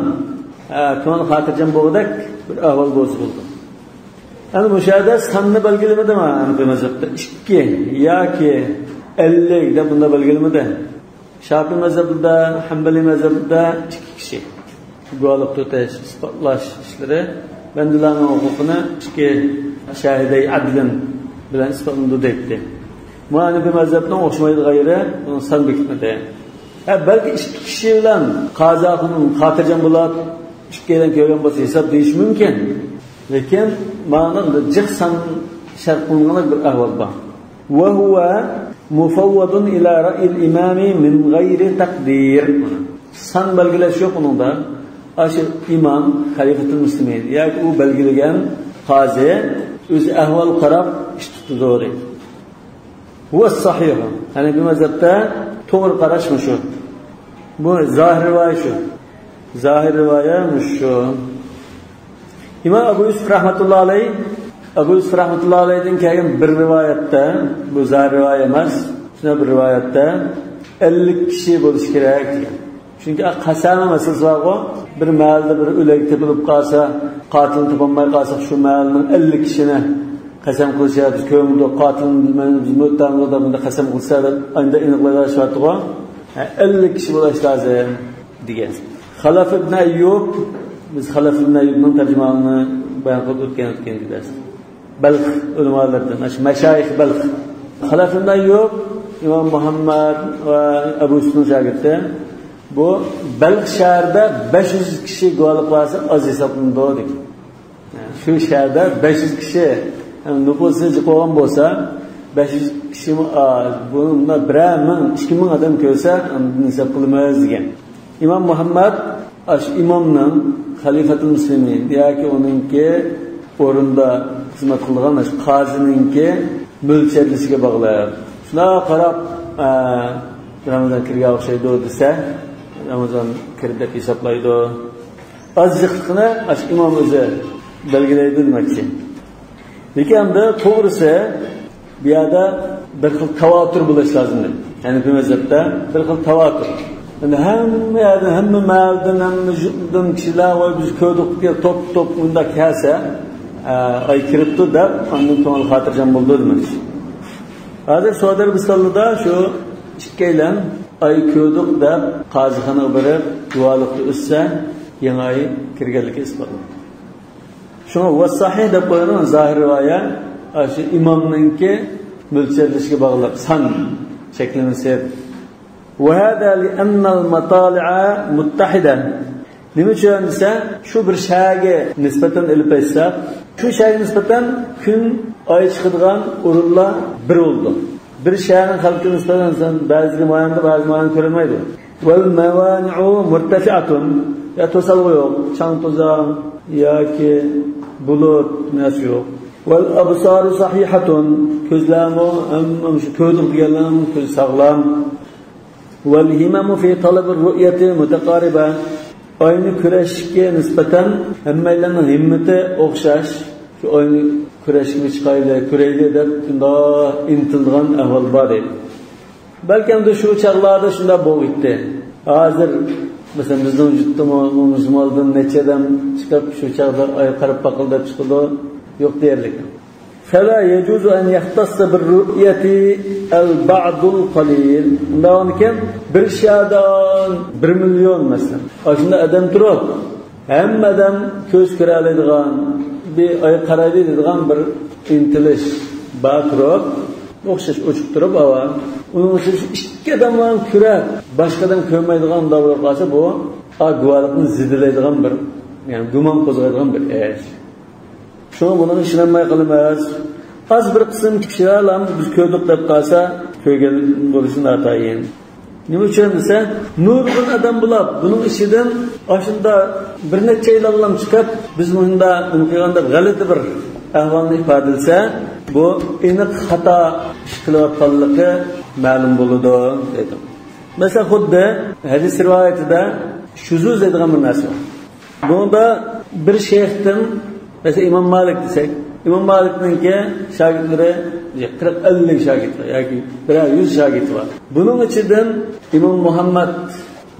ھە، كۆڭۈل خاتىرجەم بولغۇدەك بىر ئەھۋال بولسا بولىدۇ. ئەمدى مۇشۇ يەردە ساننى بەلگىلىمىدى مانا ھەنەفىي مەزھەپتە. ئىككى ياكى ئەللىك دەپ بۇنداق بەلگىلىمىدى. شاپىئىي مەزھەپتە، ھەنبەلىي مەزھەپتە ئىككى كىشى گۇۋاھلىق تۆتەش، ئىسپاتلاش ئىشلىرى بەندىلەرنىڭ ھوقۇقىنى ئىككى شاھىدەي ئەدلىن بىلەن ئىسپاتلىنىدۇ دەيتتى. مۇ ھەنەفىي مەزھەپنىڭ ئوخشىمايدىغان يېرى، ئۇنىڭ سان بېكىتمىدى. ھە، بەلكى ئىككى كىشى بىلەن قازىخانىم خاتىرجەم بولۇپ، ئىككىيلەن كۆرگەن بولسا ھېساب دېيىش مۇمكىن. لېكىن مانا جىق سان شەرت قىلىنغان بىر ئەھۋال بار. وهو مفوض إلى رأي الإمام من غير تقدير. سان بەلگىلەش يوق ئۇنىڭدا. ئاشۇ ئىمام، خەلىپەتۇل مۇسلىمىن ياكى ئۇ بەلگىلىگەن قازى ئۆزى ئەھۋال قاراپ ئىش تۇتىدۇ دەيدۇ. هو الصحيح. ھەنەفىي مەزھەپتە توغرا قاراش مۇشۇ. بۇ زاھىر رىۋايە شۇ. زاھىر رىۋايە مۇشۇ. ئىمام ئەبۇ يۈسۈپ رەھمەتۇللا ئەلەيھ، ئەبۇ يۈسۈپ رەھمەتۇللا ئەلەيھدىن كەلگەن بىر رىۋايەتتە، بۇ زاھىر رىۋايە ئەمەس، شۇنداق بىر رىۋايەتتە ئەللىك كىشى بولۇشى كېرەك دېگەن. چۈنكى قەسەمە مەسىلىسى بارغۇ، بىر مەھەللىدە بىر ئۆلۈك تېپىلىپ قالسا، قاتىلنى تاپالماي قالساق، شۇ مەھەللىنىڭ ئەللىك كىشىنى قەسەم قىلىشى، بىز كۆرمىدۇق، قاتىلنى بىلمەيمىز، بىز مۆتتەمىز دەپ بۇنداق قەسەم قىلسا دەپ ئاندىن ئېنىقلايدىغان شەرتىغۇ. ھە، ئەللىك كىشى بولۇش لازىم دېگەن. خەلەف ئىبن ئەييۇب، بىز خەلەف ئىبن ئەييۇبنىڭ تەرجىمانىنى بايان قىلىپ ئۆتكەن، ئۆتكەن دەرستە. بەلخ ئۆلىمالىرىدىن، ئاشۇ مەشايىخ بەلخ. خەلەف ئىبن ئەييۇب ئىمام مۇھەممەد ۋە ئەبۇ يۈسۈپنىڭ شاگىرتى. بۇ بەلخ شەھىرىدە بەش يۈز كىشى گۇۋاھلىق بەرسە ئاز ھېسابلىنىدۇ دېگەن. شۇ شەھەردە بەش يۈز كىشى، يەنى نوپۇسى جىق بولغان بولسا، بەش يۈز كىشىمۇ ئاز. بۇنى بىرەر مىڭ، ئىككى مىڭ ئادەم كۆرسە، ئاندىن ھېساب قىلىمىز دېگەن. ئىمام مۇھەممەد ئاشۇ ئىمامنىڭ، خەلىپەتۇل مۇسلىمىن ياكى ئۇنىڭكى ئورنىدا خىزمەت قىلىدىغان ئاشۇ قازىنىڭكى مۆلچەرلىشىگە باغلىق. شۇنداق قاراپ، ئە، رامىزان كىرگەن ئوخشايدۇ دېسە، رامىزان كىردى دەپ ھېسابلايدۇ. ئاز جىقلىقىنى ئاشۇ ئىمام ئۆزى بەلگىلەيدۇ دېمەكچى. لېكىن ئەمدى توغرىسى، بۇ يەردە بىر خىل تاۋاتۇر بولۇش لازىم دەيدۇ. ھەنەفىي مەزھەپتە بىر خىل تاۋاتۇر. ئەمدى ھەممە يەردىن، ھەممە مەھەللىدىن، ھەممە يۇرتتىن كىشىلەر، ۋاي، بىز كۆردۇق دەپ توپ-توپ مۇنداق كەلسە، ئە، ئاي كىرىپتۇ دەپ، ئاندىن كۆڭۈل خاتىرجەم بولىدۇ دېمەكچى. ھازىر سودەر ۋىسالىدا شۇ ئىككىيلەن ئاي كۆردۇق دەپ قازىخانىغا بېرىپ گۇۋاھلىقتا ئۆتسە، يېڭى ئاي كىرگەنلىكى ئىسپاتلىنىدۇ. شۇڭا ۋەسساھىھ دەپ قويغان زاھىر رىۋايە، ئاشۇ ئىمامنىڭكى مۆلچەرلىشىگە باغلىق، سان چەكلىمىسى. وهذا لأن المطالع متحدة. نېمە ئۈچۈن دېسە، شۇ بىر شەھەرگە نىسبەتەن ئېلىپ ئېيتساق، شۇ شەھەرگە نىسبەتەن كۈن، ئاي چىقىدىغان ئورۇنلار بىر بولىدۇ. بىر شەھەرنىڭ خەلقى نىسبەتەن، مەسىلەن، بەزىگە مۇئەييەن، بەزى مۇئەييەن كۆرۈنمەيدۇ. والموانع مرتفعة. يا توسالغۇ يوق، چاڭ-توزان ياكى بۇلۇت نەرسە يوق. والأبصار صحيحة. كۆزلەرمۇ، ھەم، ھەم شۇ كۆردۇق دېگەنلەرنىڭ كۆزى ساغلام. والهمم في طلب الرؤية متقاربة. ئاينى كۆرۈشكە نىسبەتەن ھەممەيلەننىڭ ھىممىتى ئوخشاش. شۇ ئاينى كۆرۈشكە چىقايلى، كۆرەيلى دەپ شۇنداق ئىنتىلىدىغان ئەھۋال بار دەيدۇ. بەلكىم شۇ چاغلاردا شۇنداق بولغىيتتى. ھازىر، مەسىلەن، بىزنىڭ يۇرتتىمۇ مۇسۇلماندىن نەچچە ئادەم چىقىپ، شۇ چاغدا ئايغا قاراپ باقىلى دەپ چىقىدۇ. يوق دېيەرلىك. فلا يجوز أن يختص بالرؤية البعض القليل. ئۇنداق بولغاندىكىن، بىر شەھەردە بىر مىليون، مەسىلەن، ئاشۇنداق ئادەم تۇرۇپ، ھەممە ئادەم كۆز كۆرەلەيدىغان، بىر ئاي قارايلى دەيدىغان بىر ئىنتىلىش بار تۇرۇپ، ئوخشاش ئوچۇق تۇرۇپ، ئاۋا. ئۇنىڭ ئۈچۈن شۇ ئىككى ئادەملا كۆرەپ، باشقا ئادەم كۆرمەيدىغان ئۇنداق بولۇپ قالسا، بۇ، ئا، گۇۋاھلىقنى زېدىلەيدىغان بىر، يەنى گۇمان قوزغايدىغان بىر ئىش. شۇڭا بۇنىڭغا ئىشىنەلمەي قالىمىز. ئاز بىر قىسىم كىشىلەرلا بىز كۆردۇق دەپ قالسا، كۆرگەن بولۇشى ناتايىن. نېمە ئۈچۈن دېسە، نۇرغۇن ئادەم بولۇپ، بۇنىڭ ئىچىدىن ئاشۇنداق بىر نەچچەيلەنلا چىقىپ، بىز مۇشۇنداق نېمە قىلغان دەپ غەلىتە بىر ئەھۋالنى ئىپادىلىسە، بۇ ئېنىق خاتا ئىش قىلىۋاتقانلىقى مەلۇم بولىدۇ، دېدىم. مەسىلەن، خۇددى ھەدىس رىۋايىتىدە شۇزۇز دەيدىغان بىر نەرسە بار. بۇنىڭدا بىر شەيختىن، مەسىلەن، ئىمام مالىك دېسەك، ئىمام مالىكنىڭكى شاگىرتلىرى قىرىق، ئەللىك شاگىرتى بار ياكى بىرەر يۈز شاگىرتى بار. بۇنىڭ ئىچىدىن ئىمام مۇھەممەد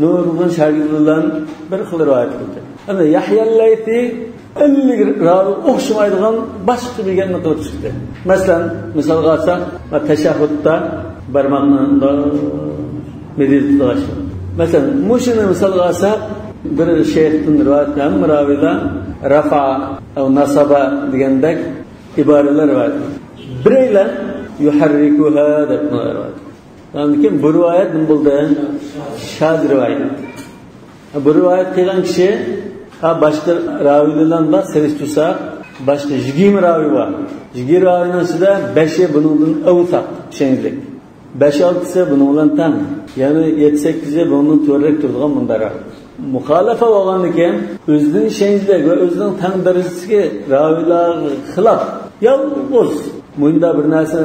نۇرغۇن شاگىرتى بىلەن بىر خىل رىۋايەت قىلدى. ئەمدى يەھيا لەيسى ئەللىك راۋى ئوخشىمايدىغان باشقىچە بىر گەپنى قىلىپ چىقتى. مەسىلەن، مىسالغا ئالساق، تەشەھھۇدتا بارماقنى مىدىرلىتىدىغان. مەسىلەن، مۇشۇنى مىسالغا ئالساق، بىر شەيختىن رىۋايەت، ھەممە راۋىيلار رەفە، ئەۋ نەسەبە دېگەندەك ئىبارىلەر رىۋايەت قىلدى. بىرەيلەن يۇھەررىكۇھا دەپ رىۋايەت قىلدى. ئاندىن كېيىن بۇ رىۋايەت نېمە بولدى؟ شاز رىۋايەت. بۇ رىۋايەت قىلغان كىشى، ھا، باشقا راۋىيلار بىلەن سېلىشتۇرساق، باشقا يىگىرمە راۋىي بار. يىگىرمە راۋىينىڭ ئىچىدە بەشى بۇنىڭدىن ئەۋسەق، ئىشەنچلىك. بەش-ئالتىسى بۇنىڭ بىلەن تەڭ. يەنى يەتتە-سەككىزى بۇنىڭدىن تۆۋەنرەك تۇرىدىغان مۇنداق راۋىي. مۇخالىپە بولغاندىكىن، ئۆزىدىن ئىشەنچلىك ۋە ئۆزىنىڭ تەڭ دەرىجىسىدىكى راۋىيلارغا خىلاپ، يالغۇز مۇنداق بىر نەرسە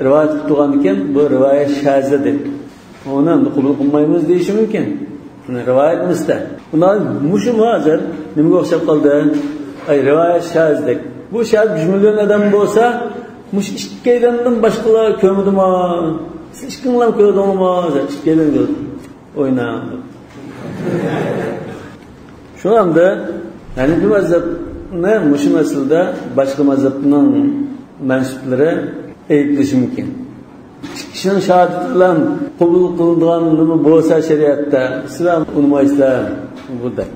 رىۋايەت قىلىپ تۇرغاندىكىن، بۇ رىۋايەت شازى دەپ ئۇنى قوبۇل قىلمايمىز دېيىشى مۇمكىن. رىۋايەت مۇستەھ. ئۇنداق مۇشۇمۇ ھازىر نېمىگە ئوخشاپ قالدى؟ ئاي، رىۋايەت شازدەك. بۇ شاز يۈز مىليون ئادەم بولسا، مۇشۇ ئىككىيلەندىن باشقىلار كۆرمىدىمۇ؟ سىز ئىككىڭلار كۆردىڭىزمۇ؟ ئىككىيلەن كۆردى. ئويناڭ. شۇ ئەمدى ھەنىفىي مەزھەپنى مۇشۇ مەسىلىدە باشقا مەزھەپنىڭ مەنسۇپلىرى ئەيىبلىشى مۇمكىن. ئىككى كىشىنىڭ شاھادىتى بىلەن قوبۇل قىلىنىدىغان نېمە بولسا شەرىئەتتە، سىلەر ئۇنىمايسىلەر بۇ دەپ.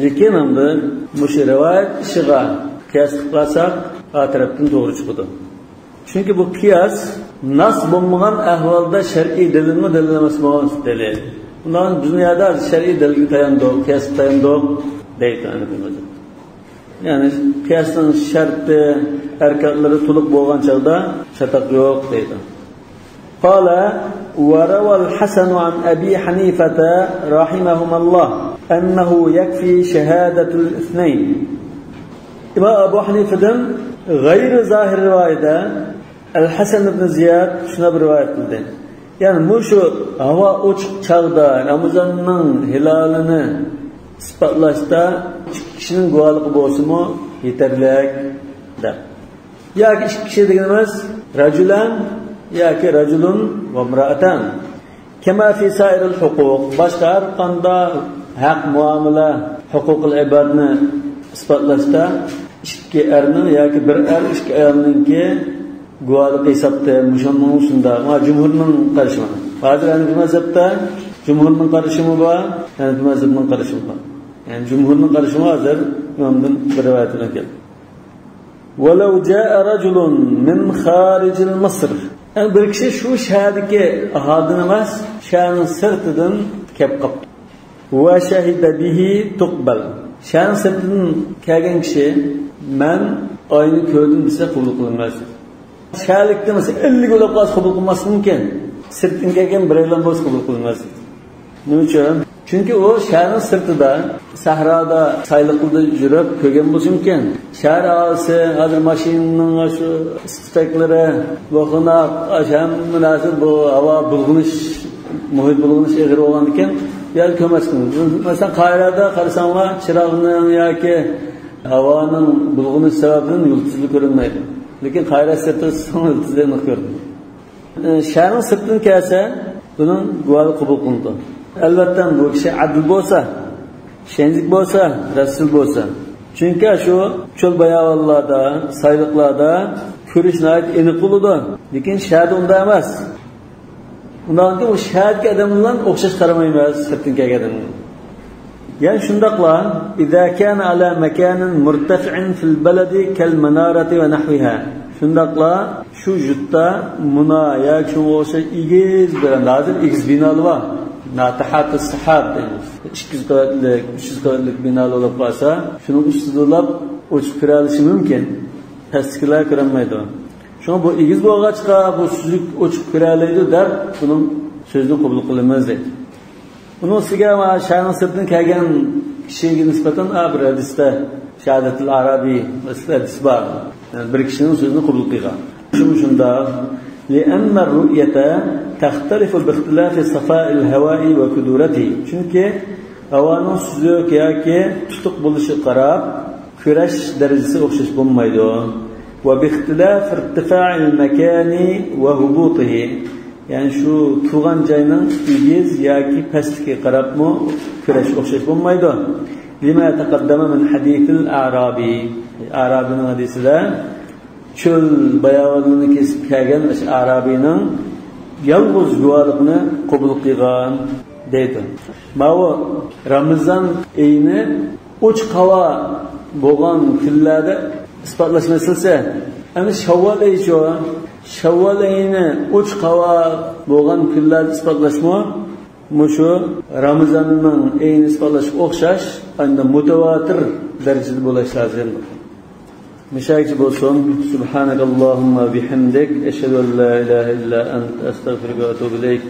لېكىن ئەمدى مۇشۇ رىۋايەت ئىشىغا قىياس قىلىپ قارىساق، ئا تەرەپتىن توغرا چىقىدۇ. چۈنكى بۇ قىياس ناس بولمىغان ئەھۋالدا شەرئىي دەلىلمۇ، دەلىل ئەمەسمۇ؟ دەلىل. ئۇنداق بىزنىڭ يەردە شەرئىي دەلىلگە تاياندۇق، قىياسقا تاياندۇق دەيدۇ ھەنىفىي مەزھەپ. يەنى قىياسنىڭ شەرتى، ئەركانلىرى تولۇق بولغان چاغدا چاتاق يوق دەيدۇ. قال: وروى الحسن عن أبي حنيفة رحمهما الله أنه يكفي شهادة الاثنين. ئىمام ئەبۇ ھەنىفىدىن غەيرىي زاھىر رىۋايەتتە ئەل-ھەسەن ئىبن زىياد شۇنداق بىر رىۋايەت قىلدى. يەنى مۇشۇ ھاۋا ئوچۇق چاغدا رامىزاننىڭ ھىلالىنى ئىسپاتلاشتا ئىككى كىشىنىڭ گۇۋاھلىقى بولسىمۇ يېتەرلىك دەپ. ياكى ئىككى كىشى دېگىنىمىز رەجۇلان ياكى رەجۇلۇن ۋە ئىمرائەتان. كما في سائر الحقوق، باشقا ھەر قانداق ھەق مۇئامىلە، ھوقۇقۇل ئىبادنى ئىسپاتلاشتا ئىككى ئەرنىڭ ياكى بىر ئەر ئىككى ئايالنىڭكى گۇۋاھلىقى ھېسابتا مۇشۇنىڭ شۇنداق. مانا جۇمھۇرنىڭ قارىشى مانا. ھازىر ھەنىفىي مەزھەپتە جۇمھۇرنىڭ قارىشىمۇ بار، ھەنىفىي مەزھەپنىڭ قارىشىمۇ بار. يەنى جۇمھۇرنىڭ قارىشىمۇ ھازىر ئىمامدىن بىر رىۋايەت بىلەن كەلدى. ولو جاء رجل من خارج مصر. يەنى بىر كىشى شۇ شەھەردىكى ئاھالىدىن ئەمەس، شەھەرنىڭ سىرتىدىن كەپ قاپتۇ. وشهد به تقبل. شەھەرنىڭ سىرتىدىن كەلگەن كىشى، مەن ئاينى كۆردۈم دېسە، قوبۇل قىلىنماس. شەھەرلىكتىن مەسىلەن، ئەللىك بولۇپ قالسا قوبۇل قىلماسلىقى مۇمكىن. سىرتتىن كەلگەن بىرەيلەن بولسا قوبۇل قىلىنماس. نېمە ئۈچۈن؟ چۈنكى ئۇ شەھەرنىڭ سىرتىدا، سەھرادا، سايلىقلىدا يۈرۈپ كۆرگەن بولۇشى مۇمكىن. شەھەر ئاھالىسى ھازىر ماشىنىنىڭ شۇ ئىس-تۈتەكلىرى، بۇ قوناق، ھەممە نەرسە، بۇ ھاۋا بۇلغىنىش، مۇھىت بۇلغىنىش ئېغىر بولغاندىكىن، بۇ يەردە كۆرمەسلىك مۇمكىن. مەسىلەن، قاھىرەدە قارىساڭلار، چىراغنىڭ ياكى ھاۋانىڭ بۇلغىنىشى سەۋەبىدىن يۇلتۇزلار كۆرۈنمەيدۇ. لېكىن قاھىرە سىرتىدا تۇرسىڭىز يۇلتۇزلار ئېنىق كۆرۈنىدۇ. شەھەرنىڭ سىرتىدىن كەلسە، بۇنىڭ گۇۋاھلىقى قوبۇل قىلىنىدۇ. ئەلۋەتتە، بۇ كىشى ئادىل بولسا، ئىشەنچلىك بولسا، راستچىل بولسا. چۈنكى شۇ چۆل باياۋانلاردا، سايلىقلاردا كۆرۈش ناھايىتى ئېنىق بولىدۇ. لېكىن شەھەردە ئۇنداق ئەمەس. ئۇنداقتىن كېيىن ئۇ شەھەردىكى ئادەم بىلەن ئوخشاش قارىمايمىز، سىرتتىن كەلگەن ئادەم بىلەن. يەنى شۇنداقلا، إذا كان على مكان مرتفع في البلد كالمنارة ونحوها. شۇنداقلا شۇ يۇرتتا مۇنا ياكى شۇنىڭغا ئوخشاش ئېگىز بىر، ھازىر ئېگىز بىنالار بار. ناطحات السحاب دەيمىز. ئىككى يۈز قەۋەتلىك، ئۈچ يۈز قەۋەتلىك بىنالار بولۇپ قالسا، شۇنىڭ ئۈستىدە ئۇلاپ ئۇچۇپ كىرەلىشى مۇمكىن. پەستىكىلەر كىرەلمەيدۇ. شۇڭا بۇ ئېگىز بولغاچقا، بۇ سۈزۈك ئۇچۇپ كىرەلەيدۇ دەپ، بۇنىڭ سۆزىنى قوبۇل قىلىمىز دەيدۇ. ئۇنىڭ ئۈستىگە مانا شەھەرنىڭ سىرتىدىن كەلگەن كىشىگە نىسبەتەن، ئا، بىر ھەدىستە شاھادەتۇل ئەئرابى ھەدىس بار. يەنى بىر كىشىنىڭ سۆزىنى قوبۇل قىلغان. شۇمۇ شۇنداق. لأن الرؤية تختلف باختلاف صفاء الهواء وكدورته. چۈنكى ھاۋانىڭ سۈزۈك ياكى تۇتۇق بولۇشىغا قاراپ، كۆرۈش دەرىجىسى ئوخشاش بولمايدۇ. وباختلاف ارتفاع المكان وهبوطه. يەنى شۇ تۇرغان جاينىڭ ئېگىز ياكى پەسلىكىگە قاراپمۇ كۆرۈش ئوخشاش بولمايدۇ. لما تقدم من حديث الأعرابي. ئەئرابىنىڭ ھەدىسىدە چۆل باياۋانلىرىنى كېسىپ كەلگەن ئەشۇ ئەئرابىنىڭ يالغۇز گۇۋاھلىقىنى قوبۇل قىلغان دەيدۇ. ماۋۇ رامىزان ئېيىنى ئوچۇق ھاۋا بولغان كۈنلەردە ئىسپاتلاش مەسىلىسى. ئەمدى شاۋۋال ئېيىچۇ؟ شاۋۋال ئېيىنى ئوچۇق ھاۋا بولغان كۈنلەردە ئىسپاتلاشمۇ مۇشۇ رامىزاننىڭ ئېيىنى ئىسپاتلاشقا ئوخشاش، ئەمدى مۇتەۋاتىر دەرىجىدە بولۇش لازىم. مۇشۇ يەرگىچە بولسۇن. سبحانك اللهم وبحمدك، أشهد أن لا إله إلا أنت، أستغفرك وأتوب إليك.